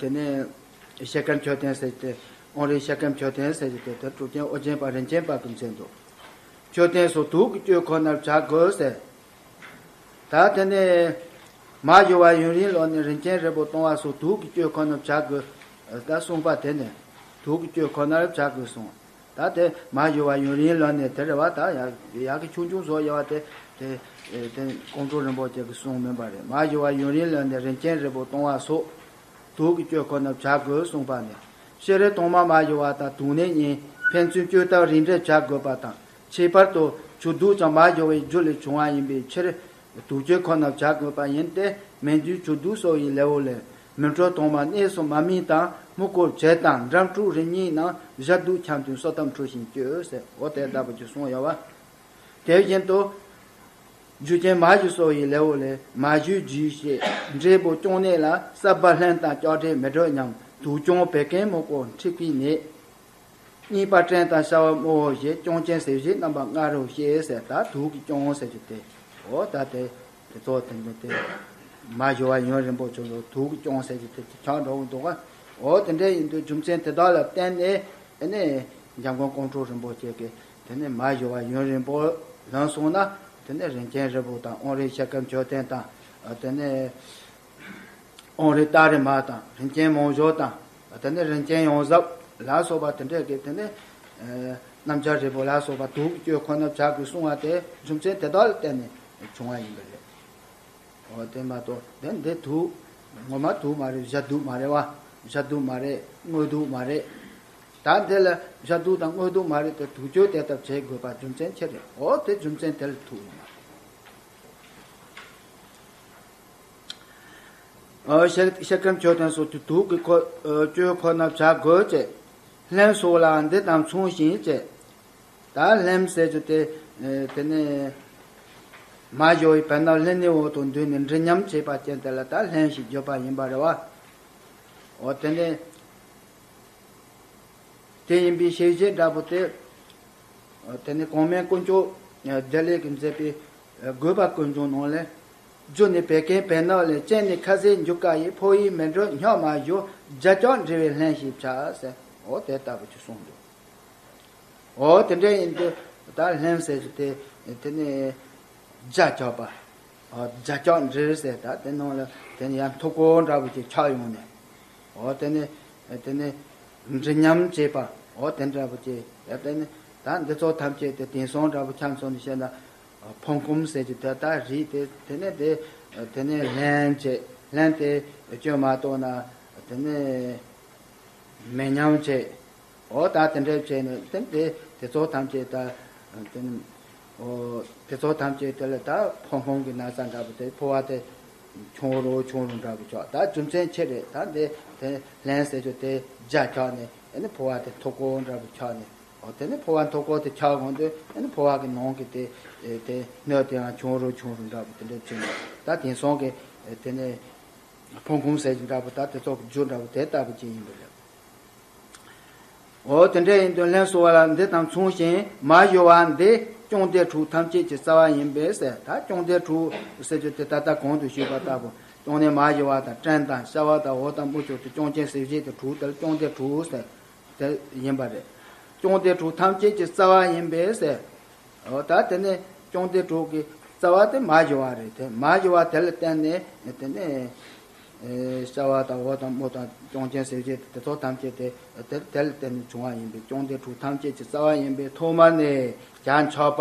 དེ་ནས་ཤཱཀྱ་མཆོད་རྟེན་ཟེར་གྱི་དེ་དབང་རིས་ཤཱཀྱ་མཆོད་རྟེན་ཟེར་གྱི་དེ་དེ་གྲུབ་ཆེན་ཨོ་རྒྱན་པ་རིན་ཆེན་པ་གིས་མཛད་འདུག། མཆོད་རྟེན་སོགས་དུག་གི་བཅུད་ཁོ་ནར་བྱ་དགོས་ཟེར། ད་དེ་ནས་མ་ཞུ་བ་ཡུན་རིང་ལོ་ནས་རིན་ཆེན་རིལ་བུ་གཏོང་བ་སོགས་དུག་གི་བཅུད་ཁོ་ནར་བྱ་དགོས། ད་གསུངས་པ་དེ་ནས་དུག་གི་བཅུད་ཁོ་ནར་བྱ་དགོས་གསུངས། ད་དེ་མ་ཞུ་བ་ཡུན་རིང་ལོ་ནས་དེ་རེད་བ། ད་ཡ་ཡ་གི་ཆུང་ཆུང་བཟོ་ཡ་བ་དེ་དེ་དེ་ཀོང་སྤྲུལ་རིན་པོ་ཆེ་གི་གསུང་མིན་པ་རེད། མ་ཞུ་བ་ཡུན་རིང་ལོ་ནས་རིན་ཆེན་རིལ་བུ་གཏོང་བ་སོགས་དུག་གི་བཅུད་ཁོ་ནར་བྱ་དགོས་གསུངས་པ་ནས་ཤི་རི་གཏོང་མ་མ་ཞུ་བ་དང་དུག་ནད་གཉིས་ཕན་ཚུན་བཅོས་ཐབས་རིགས་འགྲེ་བྱ་དགོས་པ་དང་། ཁྱད་པར་དུ་ཆུ་དུག་ཀྱང་མ་ཞུ་བའི་རྒྱུ་ལས་བྱུང་བ་ཡིན་པའི་ཕྱིར། དུག་བཅུད་ཁོ་ནར་བྱ་དགོས་པ་ཡིན་ཏེ། སྨན་རྒྱུད་ཆུ་དུག་གསོ་བའི་ལེའུ་ལས། མི་འཕྲོད་གཏོང་མ་གནས་སུ་མ་སྨིན་དང་། སྨུག་སྐོར་བྱེད་དང་འགྲམ་དཀྲུག་རིམས་ཉིད་རྣམས། ཞག་དུས་འཁྱམས་དུས་སོ་ཐམ་འཁྲུ་ཞིང་བཅོས་ཟེར། འོ་དེ་ལྟ་བུ་ཅིག་གསུངས་ཡོད་བ། དེ་བཞིན་དུ། རྒྱུ་རྐྱེན་མ་ཞུ་གསོ་བའི་ལེའུ་ལས། མ་ཞུ་རྒྱུས་བཤད་འབྲས་བུ་སྐྱོང་གནད་ལ། ས་བབ་ལྷན་དང་ལྕགས་དྲེག་མི་འགྲོ་སྙམ། དུག་སྐྱོང་བད་ཀན་སྨུག་སྐོར་མཁྲིས་པའི་ནད། གཉིས་པ་སྐྲན་དང་ཤ་བ་རྨོ་བོ་བཞི། སྐྱོང་ཆེན་ཟས་བཞི་རྣམ་པ་ལྔ་རུ་བཤད་ཟེར། ད་དུག་གི་སྐྱོང་ཟེར་རྒྱུ་དེ། འོ་ད་དེ་དེ་ཚོ་དེ་འདི་དེ་མ་ཞུ་བ་ཡུན་རིང་པོ་བྱུང་ཡོད། དུག་གི་སྐྱོང་ཟེར་རྒྱུ་དེ་ཆགས་འགྲོ་གི་འདུག་ག། འོ་དེ་འདྲ་ཡིན་དུས་རྒྱུ་མཚན་དེ་དག་ལ་བརྟེན་ནས་ཨ་ནི་འཇམ་མགོན་ཀོང་སྤྲུལ་རིན་པོ་ཆེ་གིས་དེ་ནས་མ་ཞུ་བ་ཡུན་རིང་པོ་ལོན་སོང་ན་དེ་ནས་རིན་ཆེན་རིལ་བུ་དང་དབང་རིས་ཤཱཀྱ་མཆོད་རྟེན་དང་དེ་ནས། དབང་རིས་སྟག་རི་མ་དང་རིན་ཆེན་མང་ཤོས་དང་། དེ་ནས་རིན་ཆེན་ཡོངས་གཟབ་ལ་སོགས་པ་དེ་འདྲས་ཀྱི་དེ་ནས་སྣམ་སྦྱར་རིལ་བུ་ལ་སོགས་པ་དུག་གི་བཅུད་ཁོ་ནར་བྱ་དགོས་གསུང་བ་དེ་རྒྱུ་མཚན་དེ་དག་ལ་བརྟེན་ནས་བྱུང་བ་ཡིན་པ་རེད། འོ་དེ་མ་གཏོགས་དེ་འདི་དུག་ངོ་མ་དུག་མ་རེད། བཞག་སྡུག་མ་རེད་བ། བཞག་སྡུག་མ་རེད། རྔོ་སྡུག་མ་རེད། ད་འདི་ལ་བཞག་སྡུག་དང་རྔོ་སྡུག་མ་རེད་དེ། དུག་སྦྱོར་དེ་ལྟར་བྱེད་དགོས་པ་རྒྱུ་མཚན་ཅི་རེད། འོ་དེ་རྒྱུ་མཚན་དེ་ལ་དུག་ཡིན་པ། ཨ་ཤ་ཤ་སྐམ་ཆོས་དང་སོགས་ཀྱི་དུག་གི་ཁོ་ཨ་སྤྱོད་ཁོ་ན་བྱ་དགོས་ཅེས། ལྷན་སོགས་ལ་འདི་དང་མཚུངས་ཤིང་ཅེས། ད་ལྷན་ཟེར་རྒྱུ་དེ་ཨ་དེ་ནས་མ་ཞུ་བའི་བར་ན་ལྷན་ནི་འོག་ཏུ་འདུས་ནས་འདྲིས་མཉམ་བྱེད་པ་ཅན་དེ་ལ་ད་ལྷན་ཞེས་བརྗོད་པ་ཡིན་པ་རེད་བ། འོ་དེ་ནས། དེ་ཡིན་པའི་ཤེས་བྱེད་འདྲ་པོ་དེ། དེ་ནི་གོང་མའི་དཀོན་མཆོག་བདེ་ལེགས་ཀྱིས་མཛད་པའི་དགོས་པ་ཀུན་འབྱུང་ནང་ལས། རྒྱུ་ནི་བད་ཀན་བད་ནག་ལས། རྐྱེན་ནི་ཁ་ཟས་འཇུ་དཀའ་ཡི། འཕོ་བའི་མེ་དྲོད་སྙོམས་མ་བཞུ། རྒྱ་ཁྱབ་འདྲིལ་བའི་ལྷན་ཞེས་བྱ་ཟེར། འོ་དེ་ལྟ་བུ་ཅིག་གསུངས་འདུག་འོ་དེ་འདྲ་ཡིན་དུས་ད་ལྷན་ཟེར་རྒྱུ་དེ་དེ་ནི་རྒྱ་ཁྱབ་པ། ཨ་རྒྱ་ཁྱབ་འདྲིལ་ཟེར། ད་དེ་ནང་ལ་དེ་ནི་ཡང་མཐུག་པོ་འདྲ་པོ་ཅིག་ཁྱབ་ཡོང་ནས། འོ་དེ་ནི་དེ་ནི་འདྲིས་མཉམ་བྱེད་པ། འོ་དེ་འདྲ་པོ་ཅིག་ཡ། དེ་ནི་ད་འདི་ཚོ་ཐམས་ཅད་དེ་དེང་སང་འདྲ་པོ་ཁྱབ་སོང་ནས་བཤད་ན། ཕུང་ཁུངས་ཟེར་གྱི་དེ་ད་རིགས་དེ་དེ་ནི་དེ་དེ་ནི་ལྷན་བྱེད། ལྷན་དེ་སྐྱོན་མ་གཏོགས་ན་དེ་ནི་མེ་མཉམ་བྱེད། འོ་ད་དེ་འདྲ་བྱས་ནས་དེ་དེ་དེ་ཚོ་ཐམས་ཅད་ད་དེ་ནི་འོ་དེ་ཚོ་ཐམས་ཅད་དེ་ལ་ད་ཕུང་ཁུངས་ཀྱི་ན་ཚ་འདྲ་པོ་དེ། ཕོ་བ་དེ་ཆུང་རུ་ཆུང་རུ་འདྲ་པོ་ཆགས། ད་རྒྱུ་མཚན་ཅི་རེད། ད་འདི་དེ་ལྷན་ཟེར་རྒྱུ་དེ་རྒྱ་ཁྱབ་ནས་ཨ་ནི་ཕོ་བ་དེ་མཐུག་པོ་འདྲ་པོ་ཆགས་ནས། འོ་དེ་ནི་ཕོ་བ་མཐུག་པོ་དེ་ཆགས་གོང་དུ་ཨ་ནི་ཕོ་བ་གི་ནང་གི་དེ་དེ་སྣོད་དེའང་ཆུང་རུ་ཆུང་རུ་འདྲ་པོ་དེ་འདྲ་བྱས་ནས། ད་དེང་སང་གི་དེ་ནི་ཕུང་ཁུངས་ཟེར་གྱི་འདྲ་པོ་ད་དེ་ཚོ་གི་རྒྱུ་འདྲ་པོ་དེ་ལྟ་བུ་ཅིག་ཡིན་པ་རེད། འོ་དེ་འདྲ་ཡིན་དུས་ལྷན་སོགས་པ་ལ་འདི་དང་མཚུངས་ཤིང་། མ་ཞུ་བ་འདི་ཅུང་སྡེ་དྲུག་ཐམས་ཅད་ཀྱི་རྩ་བ་ཡིན་པས་ཟེར། ད་ཅུང་སྡེ་དྲུག་ཟེར་རྒྱུ་དེ་ད་ལྟ་གོང་དུ་ཞུས་པ་ལྟ་བུ། ཅུང་ནི་མ་ཞུ་བ་དང་། སྐྲན་དང་། བྱ་བ་དང་། འོ་དང་། དམུ་ཆུ་དང་། སྐྱོན་ཅན་ཟས་བརྗེད་དེ་དྲུག་དེ་ལ་ཅུང་སྡེ་དྲུག་ཟེར་དེ་ཡིན་པ་རེད། ཅུང་སྡེ་དྲུག་ཐམས་ཅད་ཀྱི་རྩ་བ་ཡིན་པས་ཟེར། འོ་ད་དེ་ནས་ཅུང་སྡེ་དྲུག་གི་རྩ་བ་དེ་མ་ཞུ་བ་རེད། དེ་མ་ཞུ་བ་དེ་ལ་བརྟེན་ནས་དེ་ནས་ཨེ་བྱ་བ་དང་། འོ་དང་། དམུ་དང་། སྐྱོན་ཅན་ཟས་བརྗེད་དེ་ཚོ་ཐམས་ཅད་དེ་དེ་དེ་ལ་བརྟེན་ནས་བྱུང་བ་ཡིན་པས། ཅུང་སྡེ་དྲུག་ཐམས་ཅད་ཀྱི་རྩ་བ་ཡིན་པས། ཐོག་མ་ནས་བྱ་འཆག་པ་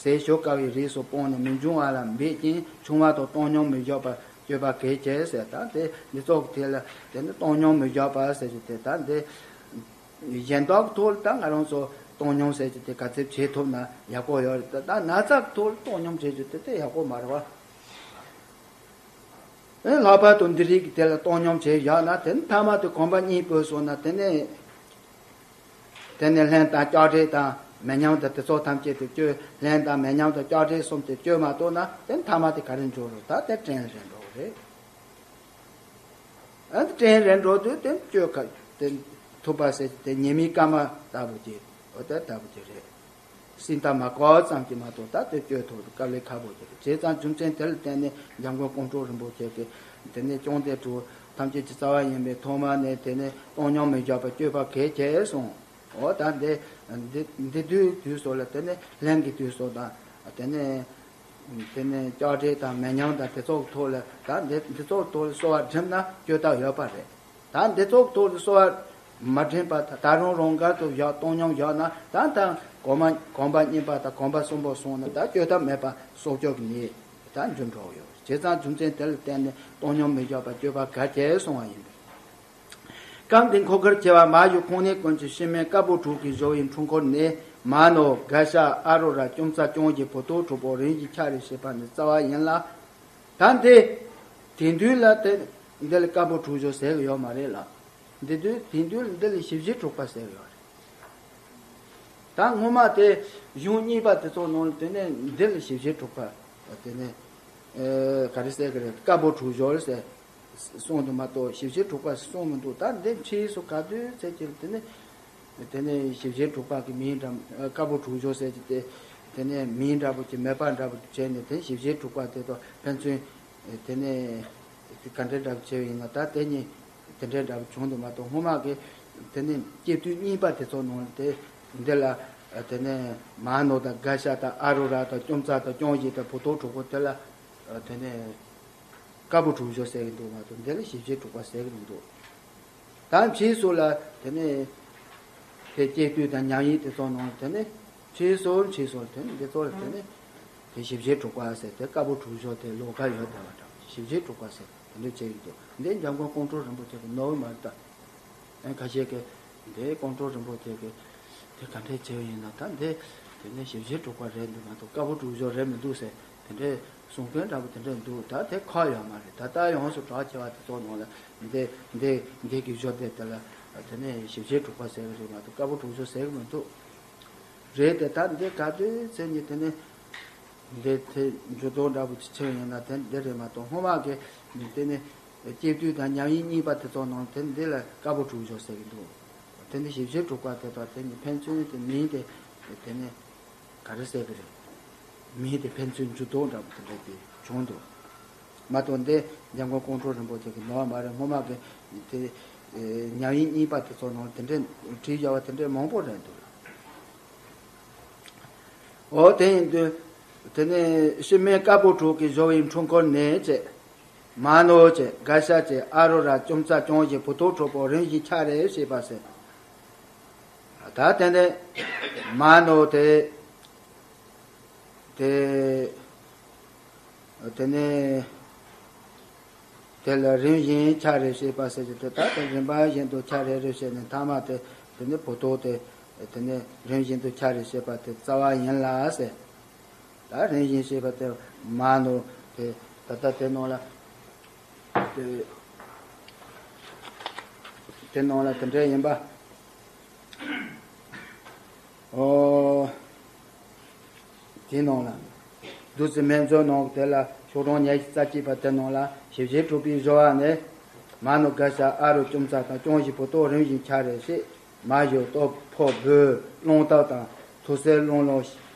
ཟས་ཞུ་དཀའ་བའི་རིགས་སུ་སྤངས་ནས་མི་འབྱུང་བ་ལ་འབད་ཅིང་། ཆུང་བ་དང་བཏང་སྙོམས་མི་འཇོག་པར་སྤྱོད་པ་གལ་ཆེ་ཟེར། ད་དེ་འདི་ཚོ་གི་དེ་ལ་དེ་ནི་བཏང་སྙོམས་མི་འཇོག་པ་ཟེར་རྒྱུ་དེ་ད་འདི། གཞན་དག་གི་ཐོག་ལ་ད་ང་རང་ཚོ་བཏང་སྙོམས་ཟེར་རྒྱུ་དེ་ག་ཚོད་བྱེད་ཐུབ་ན་ཡག་པོ་ཡོད་རེད། ད་ད་ན་ཚ་གི་ཐོག་ལ་བཏང་སྙོམས་བྱེད་རྒྱུ་དེ་དེ་ཡག་པོ་མ་རེད་བ། ཨེ་ལྷག་པར་དུ་འདི་རིགས་ཀྱི་དེ་ལ་བཏང་སྙོམས་བྱས་བཞག་ན། དེ་ནི་མཐའ་མ་དེ་གོམ་པ་གཉིས་སྤོས་སོང་ན། དེ་ནི་དེ་ནི་ལྷན་དང་། ལྕགས་སྒྲིལ་དང་། མེ་མཉམ་དང་། དེ་ཚོ་ཐམས་ཅད་དེ་སྤྱོད། ལྷན་དང་། མེ་མཉམ་དང་། ལྕགས་སྒྲིལ་གསུམ་དེ་སྤྱོད་མ་གཏོགས་ན། དེ་ནི་མཐའ་མ་དེ་ག་རེ་འབྱུང་རུང་ད་དེ་སྐྲན་རེད་འགྲོ་གི་རེད། ཨ་ནི་སྐྲན་རེད་འགྲོ་དུས་དེ་སྤྱོད་ཁ་དེ་ཐུབ་པ་ཟེར་དེ་ཉི་མའི་སྐར་མ་ལྟ་བུ་ཅིག་འོ་དེ་ལྟ་བུ་ཅིག་རེད། སྲིད་མཐའ་མ་བསྐོར་ཙམ་གྱིས་མ་གཏོགས་ད་དེ་སྤྱོད་ཐུབ་དཀའ་ལས་ཁག་པོ་ཅིག་རེད། བྱས་ཙང་རྒྱུ་མཚན་དེ་ལ་བརྟེན་ནས་འཇམ་མགོན་ཀོང་སྤྲུལ་རིན་པོ་ཆེ་གིས་དེ་ནས་ཅུང་སྡེ་དྲུག་ཐམས་ཅད་ཀྱི་རྩ་བ་ཡིན་པས། ཐོག་མ་ནས་དེ་ནས་བཏང་སྙོམས་མི་འཇོག་པར་སྤྱོད་པ་གལ་ཆེ་གསུངས། འོ་ད་འདི་འདི་འདི་དུས་དུས་སོགས་ལ་དེ་ནས་ལྷན་གྱི་དུས་སོགས་དང་། དེ་ནས་དེ་ནས་ལྕགས་སྒྲིལ་དང་། མེ་མཉམ་དང་། དེ་ཚོ་གི་ཐོག་ལ་ད་འདི་འདི་ཚོ་གི་ཐོག་ལ་གསོལ་བ་བསྒྲིམས་ན་སྐྱོ་ཐབས་ཡོད་པ་རེད། ད་འདི་ཚོ་གི་ཐོག་ལ་གསོལ་བ་མ་བསྒྲིམས་པ་ད་ད་རུང་རང་དགར་དུ་བཞག་བཏང་སྙོམས་བཞག་ན། ད་ད་གོང་མ་གོམ་པ་གཉིས་པ་དང་གོམ་པ་གསུམ་པ་སོང་ན་ད་སྐྱོ་ཐབས་མེད་པ་སྲོག་སྐྱོབ་ཀྱི་ནད་ད་འབྱུང་འགྲོ་གི་ཡོད། བྱས་ཙང་རྒྱུ་མཚན་དེ་ལ་བརྟེན་ནས་བཏང་སྙོམས་མི་འཇོག་པར་སྤྱོད་པ་གལ་ཆེ་གསུང་བ་ཡིན་པས། སྐབས་འདིར་འཁོར་དགར་བྱེད་པ་མ་ཞུ་ཁོང་ནད་ཀུན་གྱི་སྤྱི་སྨན་དཀར་པོ་དྲུག་གིས་སྦྱོར་བའི་འཁྲུལ་འཁོར་ནི། མ་ནོ། བརྒ་ཤ། ཨ་རུ་ར། ལྕུམ་རྩ། ལྕོང་གཞི། བུ་ཏོག་དྲུག་པོ་རིམ་བཞིན་ཁྱབ་རེ་བྱེད་པ་ནི་རྩ་བ་ཡིན་ལ། ད་འདི་དེང་དུས་ལ་དེ་འདི་ལ་དཀར་པོ་དྲུག་སྦྱོར་ཟེར་གི་ཡོད་མ་རེད་ལ། འདི་དུས་དེང་དུས་ལ་འདི་ལ་ཞི་བྱེད་དྲུག་པ་ཟེར་གི་ཡོད་རེད། ད་སྔོན་མ་དེ་གཞུང་གཉིས་པ་དེ་ཚོ་ནང་ལ་དེ་ནས་འདི་ལ་ཞི་བྱེད་དྲུག་པ་དེ་ནས་ཨེ་ག་རེ་ཟེར་གི་རེད། དཀར་པོ་དྲུག་སྦྱོར་ཟེར་གསུངས་འདུག་མ་གཏོགས་ཞི་བྱེད་དྲུག་པ་གསུངས་མི་འདུག་ད་འདི་ཕྱིས་སུ་ག་དུས་ཚེ་ཅིག་དེ་ནས་དེ་ནས་ཞི་བྱེད་དྲུག་པ་གི་མིང་འདྲ། དཀར་པོ་དྲུག་སྦྱོར་ཟེར་གྱི་དེ་དེ་ནས་མིང་འདྲ་པོ་ཅིག་མེད་པ་འདྲ་པོ་བྱས་ནས། དེ་ཞི་བྱེད་དྲུག་པ་དེ་དང་ཕན་ཚུན་དེ་ནས་ག་འདྲ་འདྲ་པོ་བྱས་པ་ཡིན་ན། ད་དེ་གཉིས་དེ་འདྲའི་འདྲ་པོ་བྱུང་འདུག་མ་གཏོགས། སྔོན་མ་གི་དེ་ནས་སྐྱེ་དུས་གཉིས་པ་དེ་ཚོ་ནང་དེ་འདི་ལ་དེ་ནས་མ་ནོ་དང་། བརྒ་ཤ་དང་། ཨ་རུ་ར་དང་། ལྕུམ་རྩ་དང་། ལྕོང་གཞི་དང་། བུ་ཏོག་དྲུག་པོ་དེ་ལ་དེ་ནས་དཀར་པོ་དྲུག་སྦྱོར་ཟེར་གི་འདུག་མ་གཏོགས། འདི་ལ་ཞི་བྱེད་དྲུག་པ་ཟེར་གི་མི་འདུག་ད་ཕྱིས་སུ་ལ་དེ་ནས་དེ་སྐྱེ་དུས་དང་ཉམས་ཡིག་དེ་ཚོ་ནང་དེ་ནས་ཕྱིས་སུ་ཕྱིས་སུ་དེ་ནས་འདི་ཚོ་ལ་དེ་ནས་དེ་ཞི་བྱེད་དྲུག་པ་ཟེར་དེ་དཀར་པོ་དྲུག་སྦྱོར་དེ་ལོགས་ཀ་ཡོད་བསྡད་པ་འདྲ། ཞིབ་བྱེད་དྲུག་པ་ཟེར་དེ་འདྲ་བྱས་ཡོད་འདུག་འདི་འཇམ་མགོན་ཀོང་སྤྲུལ་རིན་པོ་ཆེ་གི་ནོར་བུ་མ་རེད་ད། ཨེ་ཁ་ཤས་ཀྱིས་འདི་ཀོང་སྤྲུལ་རིན་པོ་ཆེ་གིས་དེ་ག་འདྲས་བྱས་ཡིན་ན་ད་འདི་དེ་ནས་ཞིབ་བྱེད་དྲུག་པ་རེད་འདུག་མ་གཏོགས་དཀར་པོ་དྲུག་སྦྱོར་རེད་མི་འདུག་ཟེར་དེ་འདྲས་གསུང་མཁན་འདྲ་པོ་དེ་འདྲས་འདུག་ད་དེ་ཁག་ཡོད་མ་རེད། ད་ལྟ་ཡོངས་སུ་གྲགས་ཆེ་བ་དེ་ཚོ་ནང་ལ་འདི་འདི་འདི་གི་སྦྱོར་སྡེ་དེ་ལ་དེ་ནས་ཞིབ་བྱེད་དྲུག་པ་ཟེར་གི་རེད་མ་གཏོགས་དཀར་པོ་དྲུག་སྦྱོར་ཟེར་གི་མི་འདུག་རེད་དེ་ད་འདི་ག་དུས་ཚེ་ཉིད་དེ་ནས་འདི་དེ་འཇུ་དོ་འདྲ་པོ་ཅིག་ཆེ་ཡིན་ན་དེ་འདི་རེད་མ་གཏོགས་སྔོན་མ་གི་དེ་ནས་སྐྱེ་དུས་དང་ཉམས་ཡིན་གཉིས་པ་དེ་ཚོ་ནང་དེ་འདི་ལ་དཀར་པོ་དྲུག་སྦྱོར་ཟེར་གི་འདུག་དེ་འདི་ཞིབ་བྱེད་དྲུག་པ་དེ་དང་དེ་ནི་ཕན་ཚུན་དེ་མིང་དེ་དེ་ནས་ག་རེ་ཟེར་གི་རེད། མིང་དེ་ཕན་ཚུན་འཇུ་དོ་འདྲ་པོ་དེ་འདྲ་དེ་བྱུང་འདུག་མ་གཏོགས་འདི་འཇམ་མགོན་ཀོང་སྤྲུལ་རིན་པོ་ཆེ་གི་ནོར་བ་མ་རེད། སྔོན་མ་གི་དེ་ཉམས་ཡིན་གཉིས་པ་དེ་ཚོ་ནང་དེ་འདྲའི་བྲིས་བཞག་པ་དེ་འདྲའི་མང་པོ་རེད་འདུག་འོ་དེ་ཡིན་དུས་དེ་ནས་ཕྱི་མའི་དཀར་པོ་དྲུག་གི་སྦྱོར་བའི་འཁྲུལ་འཁོར་ནས་བྱས། མ་ནོ་བྱས། དགའ་ཤ་བྱས། ཨ་རོ་ར། ཅུང་ཙ། ཅུང་ཞིག། བུ་ཐོག་གྲོགས་པོ། རིམ་བཞིན་ཆ་རེ་ཞེས་པ་ཟེར། ད་དེ་ནས་མ་ནོ་དེ་དེ་དེ་ནས་དེ་ལ་རིམ་བཞིན་ཆ་རེ་ཞེས་པ་ཟེར་གྱི་དེ་ད་དེ་རིམ་པ་བཞིན་དུ་ཆ་རེ་རེ་བྱས་ནས་མཐའ་མ་དེ་དེ་ནས་བུ་ཐོག་དེ་དེ་ནས་རིམ་བཞིན་དུ་ཆ་རེ་ཞེས་པ་དེ་རྩ་བ་ཡིན་ལ་ཟེར། ད་རིམ་བཞིན་ཞེས་པ་དེ་མ་ནོ་དེ་ད་ལྟ་དེ་ནང་ལ་དེ་དེ་ནང་ལ་དེ་འདྲ་ཡིན་པ། ཨོ། དེའི་ནང་ལ། བདུད་རྩི་སྨན་མཛོད་ནང་དེ་ལ་ཤོག་གྲངས་ཉི་ཤུ་རྩ་གཅིག་པ་དེ་ནང་ལ་ཞིབ་བཤེར་དྲུག་པའི་སྦྱོར་བ་ནི། མ་ནོ་དགའ་ཤ་ཨ་རོ་ཅུང་ཙ་དང་ཅུང་ཞིག་བུ་ཐོག་རིམ་བཞིན་ཆ་རེ་ཞེས། མ་ཞོ་ལྟོ་ཕོ་བོས་རླུང་ལྟབ་དང་ཐུག་སེལ་རླུང་ལོ།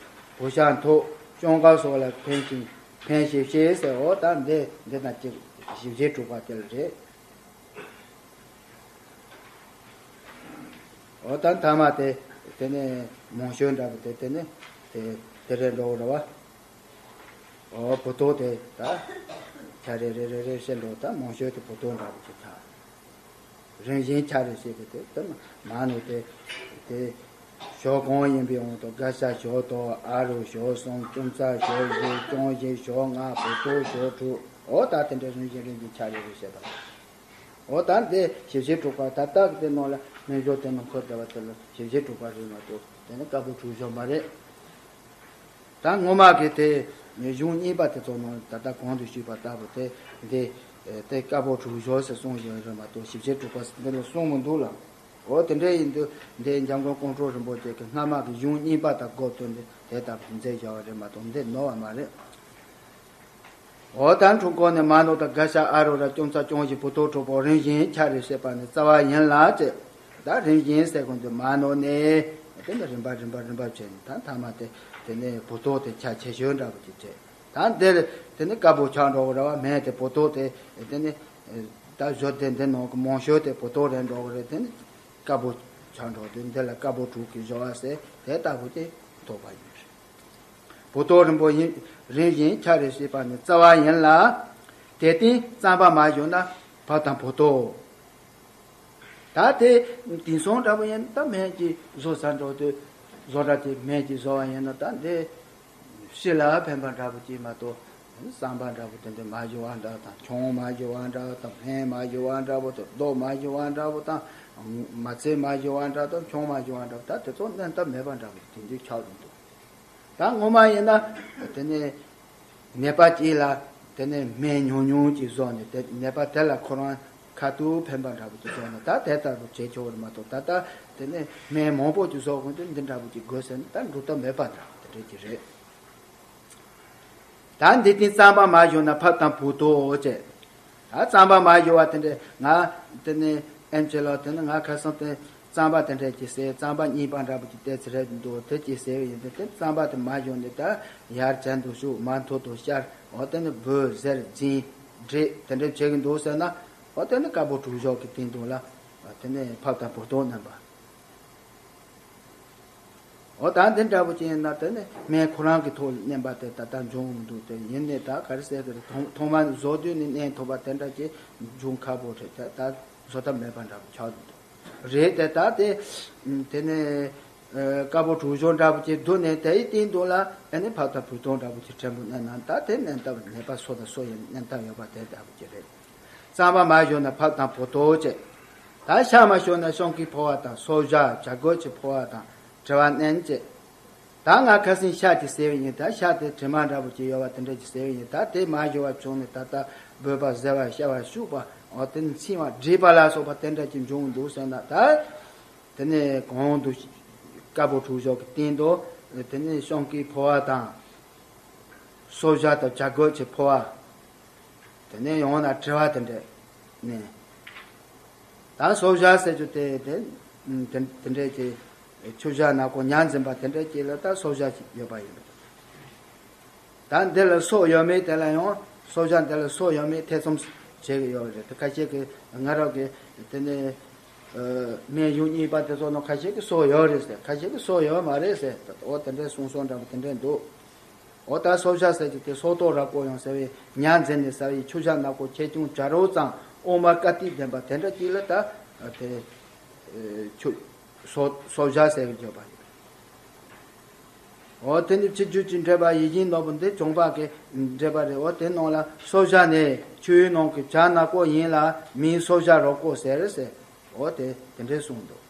བུ་ཤ་མཐུག་ཅུང་དཀར་སོགས་ལ་ཕན་ཞིང་ཕན་ཞིབ་བཤེར་ཟེར། འོ་ད་འདི་འདི་དང་གཅིག་ཞིབ་བཤེར་དྲུག་པ་དེ་ལ་རེད། འོ་ད་མཐའ་མ་དེ་དེ་ནས་མང་ཤོས་འདྲ་པོ་དེ་དེ་ནས་དེ་དེ་རེད་འགྲོ་རེད་བ། འོ་བུ་ཐོག་དེ་ད་ཆ་རེ་རེ་རེ་རེ་བཤད་འགྲོ། ད་མང་ཤོས་དེ་བུ་ཐོག་འདྲ་པོ་ཅིག་ཆགས། རིམ་བཞིན་ཆ་རེ་བཤད་པའི་དེ་དེ་མ་ནོ་དེ་དེ་ཞོ་གང་ཡིན་པའི་དབང་དུ་དགའ་ཤ་ཞོ་དང་ཨ་རོ་ཞོ་གསུམ། ཅུང་ཙ་ཞོ་བཞི། ཅུང་ཞིག་ཞོ་ལྔ། བུ་ཐོག་ཞོ་དྲུག་འོ་ད་དེ་འདྲ་རིམ་བཞིན་རིམ་བཞིན་ཆ་རེ་རེ་བཤད་པ། འོ་ད་འདི་ཞིབ་བཤེར་དྲུག་པ་ད་ལྟ་གི་དེ་ནང་ལ་སྨན་སྦྱོར་དེ་ནང་འཁོད་བསྡད་པ་དེ་ལ་ཞིབ་བཤེར་དྲུག་པ་རེད་མ་གཏོགས་དེ་ནི་དཀར་པོ་དྲུག་སྦྱོར་མ་རེད། ད་སྔོན་མ་གི་དེ་གཞུང་གཉིས་པ་དེ་ཚོ་ནང་ད་ལྟ་གོང་དུ་ཞུས་པ་ལྟ་བུ་དེ་འདི་དེ་དཀར་པོ་དྲུག་སྦྱོར་ཟེར་གསུངས་ཡོད་རེད་མ་གཏོགས་ཞིབ་བཤེར་དྲུག་པ་ཟེར་འདི་ལ་གསུངས་མི་འདུག་ལ། འོ་དེ་འདྲ་ཡིན་དུས་འདི་འཇམ་མགོན་ཀོང་སྤྲུལ་རིན་པོ་ཆེ་གི་སྔ་མ་གི་གཞུང་གཉིས་པ་དང་སྒོ་བསྟུན་ཏེ་དེ་ལྟ་བུ་མཛད་བཞག་པ་རེད་མ་གཏོགས་འདི་ནོར་བ་མ་རེད། འོ་ད་འཁྲུལ་འཁོར་ནས་མ་ནོ་དང་དགའ་ཤ་ཨ་རོ་ར་ཅུང་ཙ་ཅུང་ཞིག་བུ་ཐོག་གྲོགས་པོ་རིམ་བཞིན་ཆ་རེ་བཤད་པ་ནི་རྩ་བ་ཡིན་ལ་ཅེས། ད་རིམ་བཞིན་ཟེར་གོང་དུ་མ་ནོ་ནས་དེ་ནི་རིམ་པ་རིམ་པ་རིམ་པ་བྱས་ནས་ད་མཐའ་མ་དེ་དེ་ནས་བུ་ཐོག་དེ་ཆ་ཆེ་ཤོས་འདྲ་པོ་ཅིག་བྱས། ད་འདིར་དེ་ནི་དཀར་པོ་ཆགས་འགྲོ་གི་རེད་བ། སྨན་དེ་བུ་ཐོག་དེ་དེ་ནི་ད་བཟོ་དེ་འདི་ནང་གི་མང་ཤོས་དེ་བུ་ཐོག་རེད་འགྲོ་གི་རེད། དེ་ནི་དཀར་པོ་ཆགས་འགྲོ་དུས་འདི་ལ་དཀར་པོ་དྲུག་གི་སྦྱོར་བ་ཟེར་དེ་ལྟ་བུ་དེ་ཐོབ་པ་ཡིན་པ་རེད། བུ་ཐོག་རིམ་པོ་ཡིན་རིམ་བཞིན་ཆ་རེ་བྱེད་པ་ནི་རྩ་བ་ཡིན་ལ། དེ་སྟེང་རྩམ་པ་མ་བཞོ་ན་ཕབ་དང་བུ་ཐོག་ད་དེ་དེང་སང་འདྲ་པོ་ཡིན་ན་ད་སྨན་གྱི་བཟོ་ས་འགྲོ་དུས་བཟོ་གྲྭ་དེ་སྨན་གྱི་བཟོ་བ་ཡིན་ན་ད་འདི་ཕྱི་ལ་ཕན་པ་འདྲ་པོ་ཅིག་མ་གཏོགས་རྩམ་པ་འདྲ་པོ་དེ་འདྲ་མ་བཞོ་བ་འདྲ་དང་ཆང་མ་བཞོ་བ་འདྲ་དང་སྨན་མ་བཞོ་བ་འདྲ་པོ་དང་རྡོ་མ་བཞོ་བ་འདྲ་པོ་དང་མ་ཚིལ་མ་བཞོ་བ་འདྲ་དང་ཆང་མ་བཞོ་བ་འདྲ་པོ་ད་དེ་ཚོ་ནི་ད་མེད་པ་འདྲ་པོ་དེ་འདྲའི་ཆགས་ཡོང་འདུག་ད་སྔོན་མ་ཡིན་ན་དེ་ནས་ནད་པ་གཅིག་ལ་དེ་ནས་སྨན་ཉུང་ཉུང་ཅིག་བཟོས་ནས་དེ་ནད་པ་དེ་ལ་ཁོ་རང་ཁ་ཐུག་ཕན་པ་འདྲ་པོ་ཅིག་བཟོས་ནས་ད་དེ་ལྟ་བུ་བྱེད་ཆོག་རེད་མ་གཏོགས་ད་ལྟ་དེ་ནས་སྨན་མང་པོ་ཅིག་བཟོ་དགོས་དུས་འདི་འདྲ་པོ་ཅིག་དགོས་ཟེར་ན་ད་འགྲོ་ཐབས་མེད་པ་འདྲ་པོ་དེ་འདྲ་ཅིག་རེད། ད་འདི་སྟེང་རྩམ་པ་མ་བཞོ་ན་ཕབ་དང་བུ་ཐོག་ཅེས། ད་རྩམ་པ་མ་བཞོ་བ་དེ་འདྲས་ང་དེ་ནས་ཨེམ་ཆི་ལ་དེ་ནས་ང་ཁ་སང་དེ་རྩམ་པ་དེ་འདྲས་ཀྱི་ཟས་རྩམ་པ་རྙིང་པ་འདྲ་པོ་ཅིག་བལྟས་ཚེ་རེད་འདུག་དེ་ཅིག་ཟས་ཡིན་དེ་དེ་རྩམ་པ་དེ་མ་བཞོ་ནས་ད་ཡར་བྱས་འདུག་ཤུགས་མ་མཐོ་དུ་ཤར་འོ་དེ་ནས་བུ་ཟེར་འཛིན་འདྲེ་དེ་འདྲས་བྱེད་ཀྱི་འདུག་ཟེར་ན་འོ་དེ་ནས་དཀར་པོ་དྲུག་སྦྱོར་གྱི་སྟེང་དུ་ལ་དེ་ནས་ཕབ་དང་བུ་ཐོག་བསྣན་པ། འོ་ད་འདི་འདྲ་པོ་ཅིག་ཡིན་ན་དེ་ནི་སྨན་ཁོ་རང་གི་ཐོག་ལ་བསྣན་པ་དེ་ད་ལྟ་འབྱུང་མི་འདུག་དེ་ཡིན་ནའི་ད་ག་རེ་ཟེར་གི་རེད། ཐོག་ཐོག་མར་བཟོ་དུས་ནས་བསྣན་ཐུབ་པ་དེ་འདྲ་ཅིག་འབྱུང་ཁག་པོ་རེད། དེ་ད་བཟོ་ཐབས་མེད་པ་འདྲ་པོ་ཆགས་འདུག་རེད་དེ་ད་དེ་དེ་ནི་ དཀར་པོ་གྲུ་བཞོ་འདྲ་པོ་ཅིག་བསྡུས་ནས་དེའི་སྟེང་དུ་ལ་ཨ་ནི་ཕག་དང་བུ་སྟོང་འདྲ་པོ་ཅིག་ཕྲན་བུ་མནན་ན་ད་དེ་མནན་ཐབས་ནད་པ་སོ་དང་སོ་ཡི་མནན་ཐབས་ཡོད་པ་དེ་འདྲ་པོ་ཅིག་རེད། རྩམ་པ་མ་བཞོ་ན་ཕག་དང་བུ་སྟོང་བྱས། ད་ཤ་མ་བཞོ་ན་ཤོང་གི་ཕོ་བ་དང་སོ་བཞག་བྱ་རྒོད་ཀྱི་ཕོ་བ་དང་དྲི་བ་མནན་བྱས། ད་ང་ཁ་སང་ཤ་དེ་བཟས་པ་ཡིན། ད་ཤ་དེ་དྲི་མ་འདྲ་པོ་ཅིག་ཡོད་པ་དེ་འདྲ་ཅིག་བཟས་པ་ཡིན། ད་དེ་མ་བཞོ་བ་བྱུང་ནས་ད་ལྟ་འབོད་པ་བཟའ་བ་བཤའ་བ་བཤུ་བ་འོ་དེ་ནི་འཚིང་བ་སྒྲིབ་པ་ལ་སོགས་པ་དེ་འདྲ་ཅིག་འབྱུང་འདུག་ཟེར་ན། ད་དེ་ནས་གོང་དུ་དཀར་པོ་གྲུ་བཞོ་གི་སྟེང་དུ་དེ་ནས་ཤོང་གི་ཕོ་བ་དང་། སོ་བཞག་དང་བྱ་རྒོད་ཀྱི་ཕོ་བ། དེ་ནས་ཡང་ན་དྲི་བ་དེ་འདྲས་ནས། ད་སོ་བཞག་ཟེར་རྒྱུ་དེ་དེ་དེ་དེ་འདྲས་ཀྱི་ཆུ་བཞག་ནག་པོ་ཉ་འཛིན་པ་དེ་འདྲས་ཀྱི་ལ་ད་སོ་བཞག་ཅིག་ཡོད་པ་ཡིན་པ། ད་འདི་ལ་སོ་ཡོད་མེད་དེ་ལ་ཡང་སོ་བཞག་འདི་ལ་སོ་ཡོད་མེད་ཐེ་ཚོམ་བྱེད་ཀྱི་ཡོད་རེད། དེ་ཁ་ཤས་ཀྱི་ང་རང་གི་དེ་ནས་སྨན་གཞུང་གཉིས་པ་དེ་ཚོ་ནང་ཁ་ཤས་ཀྱི་སོ་ཡོད་རེད་ཟེར། ཁ་ཤས་ཀྱི་སོ་ཡོད་མ་རེད་ཟེར། འོ་དེ་འདྲས་གསུང་སོང་འདྲ་པོ་དེ་འདྲས་འདུག་འོ་ད་སོ་བཞག་ཟེར་གྱི་དེ་སོ་ཏོག་ར་ཀོ་ཡང་ཟེར་བའི་ཉ་འཛིན་ནས་ཟ་བའི་ཆུ་བཞག་ནག་པོ་ཁྱེར་ཆུང་བྱ་རོག་ཙམ་འོ་མ་དཀར་ཐིག་ལྡན་པ་དེ་འདྲ་ཅིག་ལ་ད་དེ་ཆུ་སོ་སོ་བཞག་ཟེར་གྱི་བརྗོད་པ་ཡིན། འོ་དེ་ནི་ཕྱི་རྒྱུད་ཀྱི་འགྲེལ་པ་ཡིད་བཞིན་ནོར་བུ་འདི་བྱུང་བ་གི་འགྲེལ་པ་རེད། འོ་དེ་ནང་ལ་སོ་བཞག་ནི་ཆུའི་ནང་གི་བྱ་ནག་པོ་ཡིན་ལ་མིང་སོ་བཞག་ར་ཀོ་ཟེར་ཟེར། འོ་དེ་དེ་འདྲས་གསུངས་འདུག་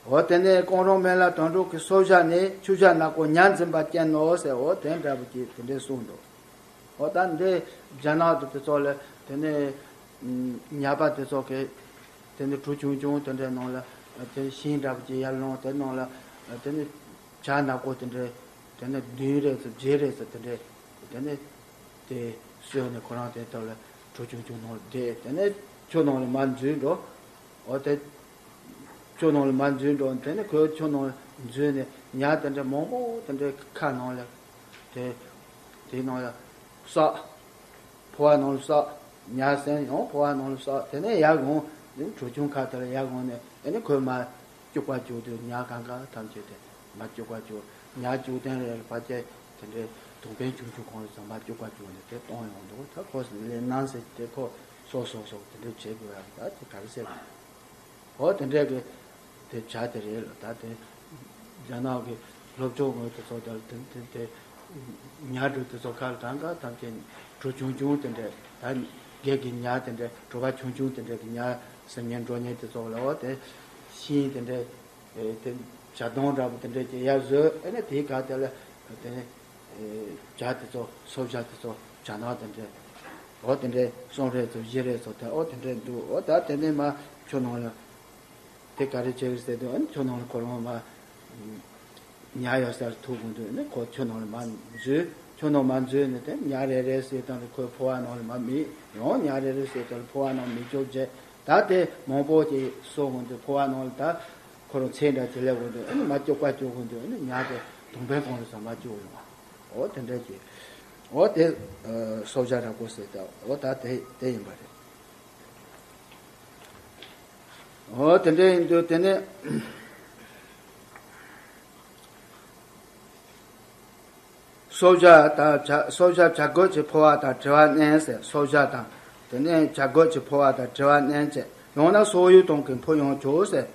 འོ་དེ་ནས་ཀོང་རོང་སྨན་བླ་དོན་གྲུབ་ཀྱི་སོ་བཞག་ནི་ཆུ་བཞག་ནག་པོ་ཉ་འཛིན་པ་ཅན་ནོ་ཟེར། འོ་དེ་འདྲ་པོ་ཅིག་དེ་འདྲས་གསུངས་འདུག་འོ་ད་འདི་རྒྱ་ནག་ཏུ་དེ་ཚོ་ལ་དེ་ནས་ཉ་པ་དེ་ཚོ་གི་དེ་ནས་གྲུ་ཆུང་ཆུང་དེ་འདྲའི་ནང་ལ་དེ་ཤིང་འདྲ་པོ་ཅིག་ཡར་ལོངས་དེ་ནང་ལ་དེ་ནས་བྱ་ནག་པོ་དེ་འདྲའི་དེ་ནས་བདུན་རེ་ཙམ་བརྒྱད་རེ་ཙམ་དེ་འདྲའི་དེ་ནས་དེ་གསོས་ནས་ཁོ་རང་དེ་ལྟ་ལ་གྲུ་ཆུང་ཆུང་ནང་ལ་བསྡད། དེ་ནས་ཆུ་ནང་ལ་མར་འཛུལ་འགྲོ། འོ་དེ་ཆུ་ནང་ལ་མར་འཛུལ་འགྲོ། དེ་ནས་ཁོའི་ཆུ་ནང་ལ་འཛུལ་ནས་ཉ་དེ་འདྲ་མང་པོ་དེ་འདྲའི་ཁ་ནང་ལ་དེ་དེའི་ནང་ལ་བསགས། ཕོ་བ་ནང་ལ་བསགས། ཉ་སེམས་ཡང་ཕོ་བ་ནང་ལ་བསགས། དེ་ནས་ཡར་འོང་། གྲུ་ཆུང་ཁ་དེ་ལ་ཡར་འོང་ནས་དེ་ནས་ཁོའི་མར་སྐྱུག་པ་སྐྱུག་དུས་ཉ་གང་ག་ཐམས་ཅད་དེ་མར་སྐྱུག་པ་སྐྱུག་ཉ་སྐྱུག་ལྡན་རེ་རེ་ཕལ་ཆེར་དེ་འདྲའི་དུང་ཕན་ཆུང་ཆུང་གང་རེ་ཚང་མ་སྐྱུག་པ་སྐྱུག་ནས་དེ་གཏོང་ཡོང་འདུག་ད་ཁོ་ལས་སྣང་ཟེར་དེ་ཁོ་སོ་སོ་སོ་དེ་འདྲ་བྱེད་དགོས་ཡ་ད་དེ་ག་རེ་ཟེར་བ། འོ་དེ་འདྲ་གི་དེ་བྱ་དེ་རེད་ལ། ད་དེ་རྒྱ་ནག་གི་སློབ་སྦྱོང་ངོས་དེ་ཚོ་དེ་དེ་དེ་ཉ་གྲུ་དེ་ཚོ་ཁ་ལ་གང་ག་ཐམས་ཅད་གྲུ་ཆུང་ཆུང་དེ་འདྲ་ད་སྒེར་གྱི་ཉ་དེ་འདྲ་གྲུ་པ་ཆུང་ཆུང་དེ་འདྲ་གི་ཉ་སེམས་ཉན་འགྲོ་ཉན་དེ་ཚོ་ལ་འོ་དེ་ཤིང་དེ་འདྲ་དེ་བྱ་དོང་འདྲ་པོ་དེ་འདྲ་ཅིག་ཡར་བཟོས། ཨ་ནི་དེའི་ག་དེ་ལ་དེ་ནི་བྱ་དེ་ཚོ་སོ་བྱ་དེ་ཚོ་བྱ་ནག་དེ་འདྲ་འོ་དེ་འདྲ་གསུམ་རེ་ཚོ་བཞི་རེ་ཚོ་དེ་འོ་དེ་འདྲ་འདུག་འོ་ད་དེ་ནས་མར་ཆུ་ནང་ལ་དེ་ག་རེ་བྱེད་ཀྱི་ཟེར་དུས། ཨ་ནི་ཆུ་ནང་ལ་ཁོ་རང་མར་ཉ་ཡོད་སར་ཐུག་དགོས་འདུག་ཨ་ནི་ཁོ་ཆུ་ནང་ལ་མར་འཛུལ། ཆུ་ནང་མར་འཛུལ་ནས་དེ་ཉ་རེ་རེ་བསད་བཏང་ནས་ཁོའི་ཕོ་བ་ནང་ལ་མར་མིད། ཡང་ཉ་རེ་རེ་བསད་བཏང་ནས་ཕོ་བ་ནང་མིད་སྐྱོབ་བྱས། ད་དེ་མང་པོ་ཅིག་གསོ་དགོས་འདུག་ཕོ་བ་ནང་ལ་ད་ཁོ་རང་ཚེ་འདྲ་ཅིག་སླེབས་དགོས་འདུག་ཨ་ནི་མར་སྐྱུག་པ་སྐྱུག་དགོས་འདུག་ཨ་ནི་ཉ་དེ་དུང་ཕན་གང་རེ་ཚང་མ་སྐྱུག་ཡོང་བ། འོ་དེ་འདྲ་ཅིག་འོ་དེ་སོ་བྱ་ར་ཀོ་ཟེར་ད། འོ་ད་དེ་དེ་ཡིན་པ་རེད། འོ་དེ་འདྲ་ཡིན་དུས་དེ་ནས་སོ་བྱ་དང་བྱ་སོ་བྱ་བྱ་རྒོད་ཀྱི་ཕོ་བ་དང་དྲི་བ་མནན་ཟེར། སོ་བྱ་དང་དེ་ནས་བྱ་རྒོད་ཀྱི་ཕོ་བ་དང་དྲི་བ་མནན་བྱས། ཡང་ན་སོ་ཡུལ་དོན་གྱི་འཕོ་ཡང་བྱོས་ཟེར།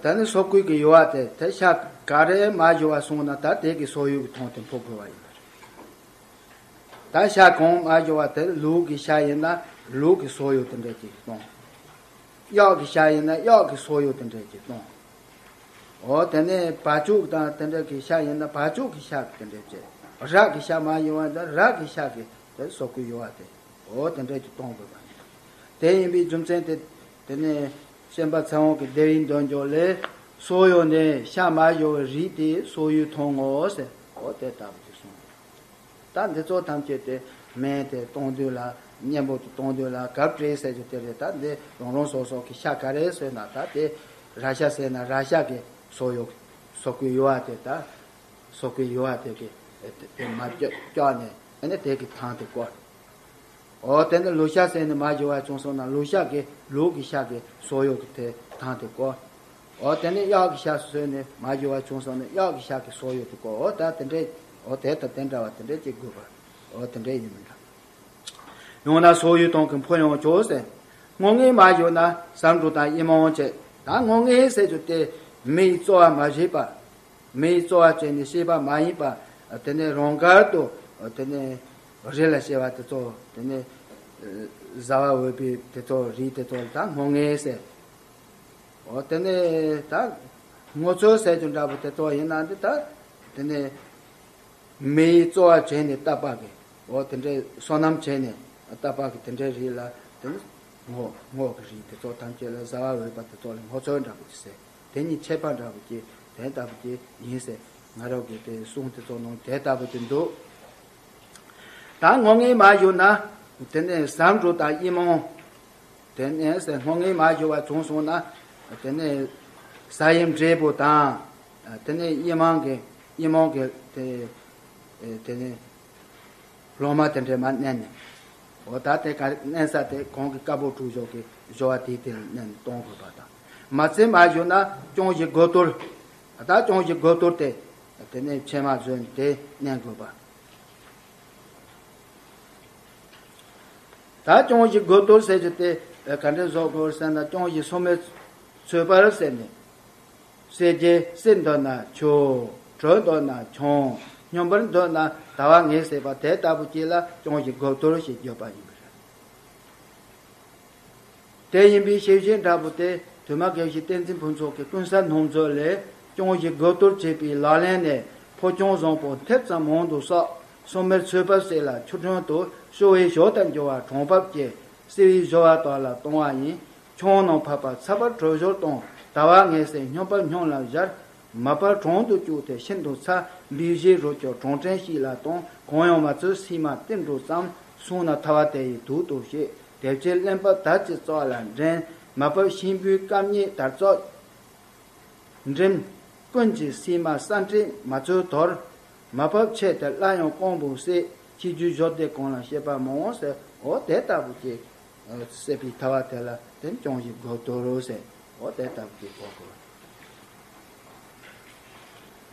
ད་ནི་སོ་རྒོད་ཀྱི་ཡུ་བ་དེ་དེ་ཤ་ག་རེ་མ་ཞུ་བ་སོང་ན་ད་དེ་གི་སོ་ཡུལ་གྱི་དོན་དེ་འཕོ་དགོས་པ་ཡིན་པ་རེད། ད་ཤ་གང་མ་ཞུ་བ་དེ་ལུག་གི་ཤ་ཡིན་ན་ལུག་གི་སོ་ཡུལ་དེ་འདྲ་ཅིག་གཏོང་། གཡག་གི་ཤ་ཡིན་ན་གཡག་གི་སོ་ཡུལ་དེ་འདྲ་ཅིག་གཏོང་། འོ་དེ་ནས་བ་ཕྱུགས་དང་དེ་འདྲ་གི་ཤ་ཡིན་ན་བ་ཕྱུགས་གི་ཤ་དེ་འདྲ་བྱས། ར་གི་ཤ་མ་ཡིན་པ་འདི་ར་གི་ཤ་གི་དེ་སོ་རྒོད་ཡུ་བ་དེ་འོ་དེ་འདྲ་ཅིག་གཏོང་དགོས་པ་ཡིན། དེ་ཡིན་པའི་རྒྱུ་མཚན་དེ་དེ་ནས་ཤན་པ་ཚེ་དབང་གི་སྡེ་བའི་འདོན་འཇོག་ལས། སོ་ཡུལ་ནི་ཤ་མ་ཞུ་བའི་རིགས་དེ་སོ་ཡུལ་མཐོང་ངོ་ཟེར། འོ་དེ་ལྟ་བུ་ཅིག་གསུངས། ད་འདི་ཚོ་ཐམས་ཅད་དེ་སྨན་དེ་གཏོང་དུས་ལ་གཉེན་པོ་དེ་གཏོང་དུས་ལ་གབ་སྤྲད་ཟེར་རྒྱུ་དེ་རེད། ད་འདི་རང་རང་སོ་སོ་གི་ཤ་ག་རེ་ཟོས་ན་ད་དེ་ར་ཤ་ཟོས་ན་ར་ཤ་གི་སོ་ཡུལ་སོ་རྒོད་ཡུ་བ་དེ་ད་སོ་རྒོད་ཡུ་བ་དེ་གི་དེ་མར་བཀྱག་བཀྱག་ནས་ཨ་ནི་དེ་གི་ཐང་དེ་བསྐོར། འོ་དེ་ནི་ལུག་ཤ་ཟོས་ནས་མ་ཞུ་བ་བྱུང་སོང་ན་ལུག་ཤ་གི་ལུག་གི་ཤ་གི་སོ་ཡུལ་གི་དེ་ཐང་དེ་བསྐོར། འོ་དེ་ནས་གཡག་གི་ཤ་ཟོས་ནས་མ་ཞུ་བ་བྱུང་སོང་ན་གཡག་གི་ཤ་གི་སོ་ཡུལ་དེ་བསྐོར། འོ་ད་དེ་འདྲས། འོ་དེ་དང་དེ་འདྲ་བ་དེ་འདྲས་ཅིག་དགོས་པ། འོ་དེ་འདྲས་ཡིན་མི་འདྲ། ཡང་ན་སོ་ཡུལ་དོན་གྱི་འཕོ་ཡང་བྱོས་ཟེར། སྔོ་ངད་མ་ཞུ་ན་ཟམ་འབྲུ་དང་ཨི་མོང་བྱས། ད་སྔོ་ངད་ཟེར་རྒྱུ་དེ་མི་ཡི་རྩོལ་བ་མ་བྱས་པ། མི་ཡི་རྩོལ་བ་བྱས་ནས་བྱས་པ་མ་ཡིན་པ། དེ་ནས་རང་དགར་དུ། དེ་ནས་རི་ལ་བྱེད་པ་དེ་ཚོ། དེ་ནས་བཟའ་བ་འོས་པའི་དེ་ཚོ་རིགས་དེ་ཚོ་ལ་ད་སྔོ་ངད་ཟེར། འོ་དེ་ནས་ད་སྔོ་ཚོད་ཟེར་རྒྱུ་འདྲ་པོ་དེ་ཚོ་ཡིན་ན་འདི་ད། དེ་ནས་མི་ཡི་རྩོལ་བ་བྱས་ནས་བཏབ་པ་གི། འོ་དེ་འདྲའི་སོ་ནམ་བྱས་ནས་བཏབ་པ་གི་དེ་འདྲའི་རིགས་ལ་དེ་ནི་སྔོ། སྔོ་གི་རིགས་དེ་ཚོ་ཐམས་ཅད་ལ་བཟའ་བ་འོས་པ་དེ་ཚོ་ལ་སྔོ་ཚོད་འདྲ་པོ་ཅིག་ཟེར། དེ་གཉིས་ཁྱད་པར་འདྲ་པོ་ཅིག་དེ་ལྟ་བུ་ཅིག་ཡིན་ཟེར། ང་རང་གི་དེ་གསུང་དེ་ཚོ་ནང་དེ་ལྟ་བུ་ཅིག་འདུག་ད་སྔོ་ངད་མ་ཞུ་ན་དེ་ནས་ཟ་འབྲུ་དང་གཡེར་མོང་། དེ་ནས་སྔོ་ངད་མ་ཞུ་བ་བྱུང་སོང་ན། དེ་ནས་ཟ་ཡི་འབྲས་བུ་དང་། དེ་ནས་གཡེར་མོང་གི། གཡེར་མོང་གི་དེ། དེ་ནས་ལོ་མ་དེ་འདྲས་མ་མནན་ནས། འོ་ད་དེ་ག་མནན་ས་དེ་གོང་གི་དཀར་པོ་དྲུག་བཞག་གི་བཞག་པ་དེ་དེ་ལ་མནན་ནས་གཏོང་དགོས་པ་དང་། མ་ཚད་མ་ཞུ་ན་ཅོང་ཞི་དགུ་གཏོར། ད་ཅོང་ཞི་དགུ་གཏོར་དེ། དེ་ནས་ཕྱེ་མ་བཟོས་ནས་དེ་མནན་དགོས་པ། ད་ཅོང་ཞི་དགུ་གཏོར་ཟེར་རྒྱུ་དེ་ག་འདྲ་བཟོ་དགོས་ཟེར་ན། ཅོང་ཞི་སོ་མའི་ཚོད་པར་ཟེར་ནས། བསྲེ་རྒྱུ་བསྲེ་འདོད་ན་ཆུ། བྲོ་འདོད་ན་ཆང་། སྙོམས་པར་འདོད་ན་དལ་བ་ངེས་ཟེར་བ་དེ་ལྟ་བུ་ཅིག་ལ་ཅོང་ཞི་དགུ་གཏོར་ཞེས་བརྗོད་པ་ཡིན་པ་རེད། དེ་ཡིན་པའི་ཞིབ་བཤེར་འདྲ་པོ་དེ་དུ་མ་དགེ་བཤེས་བསྟན་འཛིན་ཕུན་ཚོགས་ཀྱི་ཀུན་གསལ་སྣང་མཛོད་ལས། ཅོང་ཞི་དགུ་གཏོར་བྱེད་པའི་ལག་ལེན་ནི། ཕོ་ཅོང་བཟང་པོ་མཐེབ་ཙམ་མང་དུ་བསགས། སོ་མའི་ཚོད་པ་བསྲེས་ལ་ཆུ་ཕྲན་དུ་བཤོ་བའི་ཞོ་དང་འགྱུར་བ་གྲང་བབས་ཀྱི་བསིལ་བའི་བཞུ་བ་དག་ལ་གཏོང་བ་ཡིན། ཆང་རྣམས་ཕབ་པ་ཚ་བར་དྲོད་བཞུར་དང་དལ་བ་ངེས་སེལ་སྙོམས་པར་སྙོམས་ལ་སྦྱར། མ་ཕབ་གྲང་དུ་བཅུག་སྟེ་ཤིན་ཏུ་ཚ་བའི་གཞི་རུ་གྱུར་གྲང་ཕྲན་ཞིག་ལ་གཏོང་། གང་ཡང་མ་ཚུད་སིལ་མ་ཏིལ་འབྲུ་ཙམ། བསྲུངས་ན་ཐལ་བ་དེ་ཡི་དུག་ཏུ་བྱེད། དེ་ཕྱིར་རློན་པ་དར་གྱི་རྩ་བ་ལ་འདྲེན། མ་ཕབ་ཤིང་བུའི་སྐམ་ཉེ་དར་ཙོག་འགྲིམ། ཀུན་གྱིས་སིལ་མ་ས་འདྲེས་མ་ཚུད་དོར། མ་ཕབ་ཆེ་སྟེ་སླར་ཡང་རྐང་བུ་བསྲེ། ཕྱི་རྒྱུད་བཞུར་ཏེ་གང་ལ་བཤད་པ་མང་བ་ཟེར། འོ་དེ་ལྟ་བུ་ཅིག་བསྲེས་པའི་ཐལ་བ་དེ་ལ་དེ་ཅོང་ཞི་དགུ་གཏོར་ཟེར། འོ་དེ་ལྟ་བུ་ཅིག་གོ་དགོས།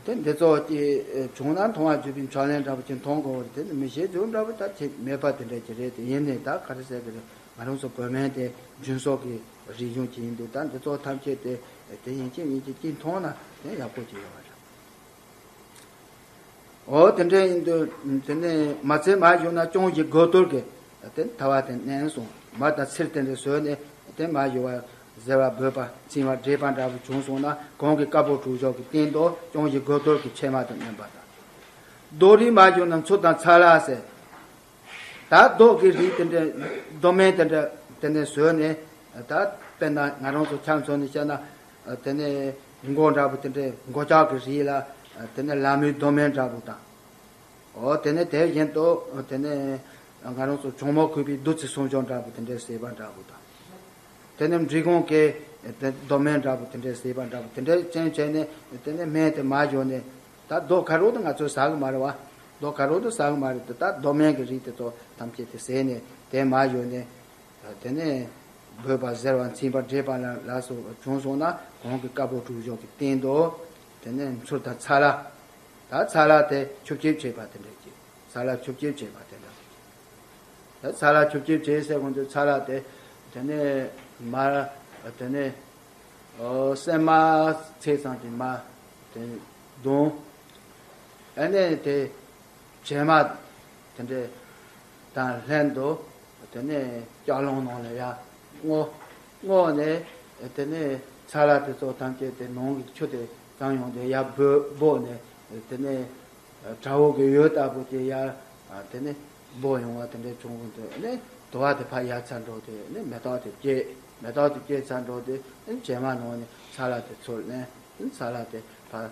དེ་འདི་ཚོ་ཀྱི་བྱུང་ན་མཐོང་བ་བརྒྱུད་པའི་ཕྱག་ལེན་འདྲ་པོ་ཅིག་མཐོང་དགོས་པ་རེད། དེ་ནི་མི་ཤེས་རྒྱུ་འདྲ་པོ་ད་ཅིག་མེད་པ་དེ་འདྲ་ཅིག་རེད། དེ་ཡིན་ནའི་ད་ག་རེ་ཟེར་གི་རེད། ང་རང་ཚོ་བོད་སྨན་དེ་རྒྱུན་སྲོག་གི་རིག་གཞུང་ཅིག་ཡིན་དུས། ད་འདི་ཚོ་ཐམས་ཅད་དེ་དེ་ཡིན་གཅིག་མིན་གཅིག་ཅིག་མཐོང་ན་དེ་ཡག་པོ་ཅིག་ཡོད་པ་རེད། འོ་དེ་འདྲ་ཡིན་དུས་དེ་ནས་མ་ཚད་མ་ཞུ་ན་ཅོང་ཞི་དགུ་གཏོར་གྱི་དེ་ཐལ་བ་དེ་མནན་སོང་། མར་དང་ཚིལ་དེ་འདྲ་བཟོས་ནས་དེ་མ་ཞུ་བ་གཟེར་བ་བུད་པ་ཚིམ་པ་འདྲེས་པ་འདྲ་པོ་བྱུང་སོང་ན། གོང་གི་དཀར་པོ་དྲུག་བཞག་གི་སྟེང་དུ་ཅོང་ཞི་དགུ་གཏོར་གྱི་ཕྱེ་མ་དེ་མནན་པ་དང་། རྡོག་རིལ་མ་ཞུ་ན་མཚུར་དང་ཚ་ལ་ཟེར། ད་རྡོག་གི་རིགས་དེ་འདྲ་རྡོ་སྨན་དེ་འདྲ་དེ་འདྲ་བཟོས་ནས། ད་དཔེར་ན་ང་རང་ཚོ་ཆ་མཚོན་ནས་བཤད་ན། དེ་ནས་མགོ་འདྲ་པོ་དེ་འདྲའི་མགོ་ལྕགས་ཀྱི་རིགས་ལ་དེ་ནས་ལ་མོའི་རྡོ་སྨན་འདྲ་པོ་དང་། འོ་དེ་ནས་དེ་བཞིན་དུ་དེ་ནས་ང་རང་ཚོ་གྱང་མོ་གུས་པའི་བདུད་རྩི་སྲུང་སྐྱོང་འདྲ་པོ་དེ་འདྲའི་བཟས་པ་འདྲ་པོ་དང་། དེ་ནས་འབྲི་གུང་གི་རྡོ་སྨན་འདྲ་པོ་དེ་འདྲའི་བཟས་པ་འདྲ་པོ་དེ་འདྲའི་ཅན་བྱས་ནས། དེ་ནས་སྨན་དེ་མར་བཞོ་ནས། ད་རྡོ་ག་རུ་དུ་ང་ཚོས་ཟ་གི་མ་རེད་བ། རྡོ་ག་རུ་དུ་ཟ་གི་མ་རེད་དུ། ད་རྡོ་སྨན་གྱི་རིགས་དེ་ཚོ་ཐམས་ཅད་དེ་བཟས་ནས་དེ་མར་བཞོ་ནས། དེ་ནས་བུད་པ་གཟེར་བ་ཚིམ་པ་འདྲེས་པ་ལ་ལ་སོགས་བྱུང་སོང་ན། གོང་གི་དཀར་པོ་དྲུག་བཞག་གི་སྟེང་དུ་དེ་ནས་མཚུར་དང་ཚ་ལ། ད་ཚ་ལ་དེ་ཆུ་སྐྱེས་བྱས་པ་དེ་འདྲ་ཅིག་ཚ་ལ་ཆུ་སྐྱེས་བྱས་པ་དེ་འདྲ་ཅིག་ད་ཚ་ལ་ཆུ་སྐྱེས་བྱས་ཟེར་གོང་དུ་ཚ་ལ་དེ་དེ་ནས་མར་དེ་ནས་ཨོ་སྲན་མ་ཚད་ཙམ་གྱི་མར་དེ་བརྡུང་། ཨ་ནས་དེ་བྱེ་མ་དེ་འདྲ་དང་ལྷན་དུ་དེ་ནས་ལྕགས་སླང་ནང་ལ་ཡར་བརྔོ། བརྔོས་ནས་དེ་ནས་ཚ་ལ་དེ་ཚོ་ཐམས་ཅད་དེ་ནང་གི་ཆུ་དེ་བཏང་ཡོང་དེ་ཡར་སྦོ་སྦོ་ནས། དེ་ནས་བྲ་བོ་གི་འོད་ལྟ་བུ་དེ་ཡར་དེ་ནས་སྦོ་ཡོང་བ་དེ་འདྲ་བྱུང་གི་འདུག་ནས་དུ་བ་དེ་ཕར་ཡལ་ཚར་འགྲོ་དེ་ནས་མེ་ཏོག་དེ་སྐྱེས། མེ་ཏོག་དེ་སྐྱེས་ཚར་འགྲོ་དེ་ནས་བྱེ་མ་ནང་ནས་ཚ་ལ་དེ་ཚུར་ལེན། ཚ་ལ་དེ་ཕར་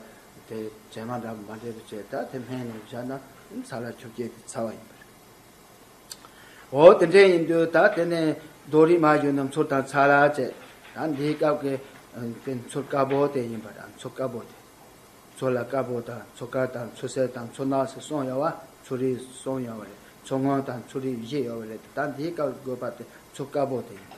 དེ་བྱེ་མ་འདྲ་པོ་མ་འདྲེས་པ་བྱས། ད་དེ་སྨན་ནས་བཞག་ན་ཚ་ལ་ཆུ་སྐྱེས་དེ་ཚར་བ་ཡིན་པ་རེད། འོ་དེ་འདྲ་ཡིན་དུས་ད་དེ་ནས་རྡོ་རིལ་མ་ཞུ་ན་མཚུར་དང་ཚ་ལ་བྱས། ད་འདིའི་སྐབས་ཀྱི་དེ་མཚུར་དཀར་པོ་དེ་ཡིན་པ་རེད། མཚུར་དཀར་པོ་དེ། མཚུར་ལ་དཀར་པོ་དང་མཚུར་དཀར་དང་མཚུར་སེར་དང་མཚུར་ནག་ཟེར་གསུམ་ཡོད་པ། མཚུར་རིལ་གསུམ་ཡོད་པ་རེད། མཚུར་སྔོན་དང་མཚུར་རིལ་བཞི་ཡོད་པ་རེད། ད་འདིའི་སྐབས་དགོས་པ་དེ་མཚུར་དཀར་པོ་དེ་ཡིན་པ།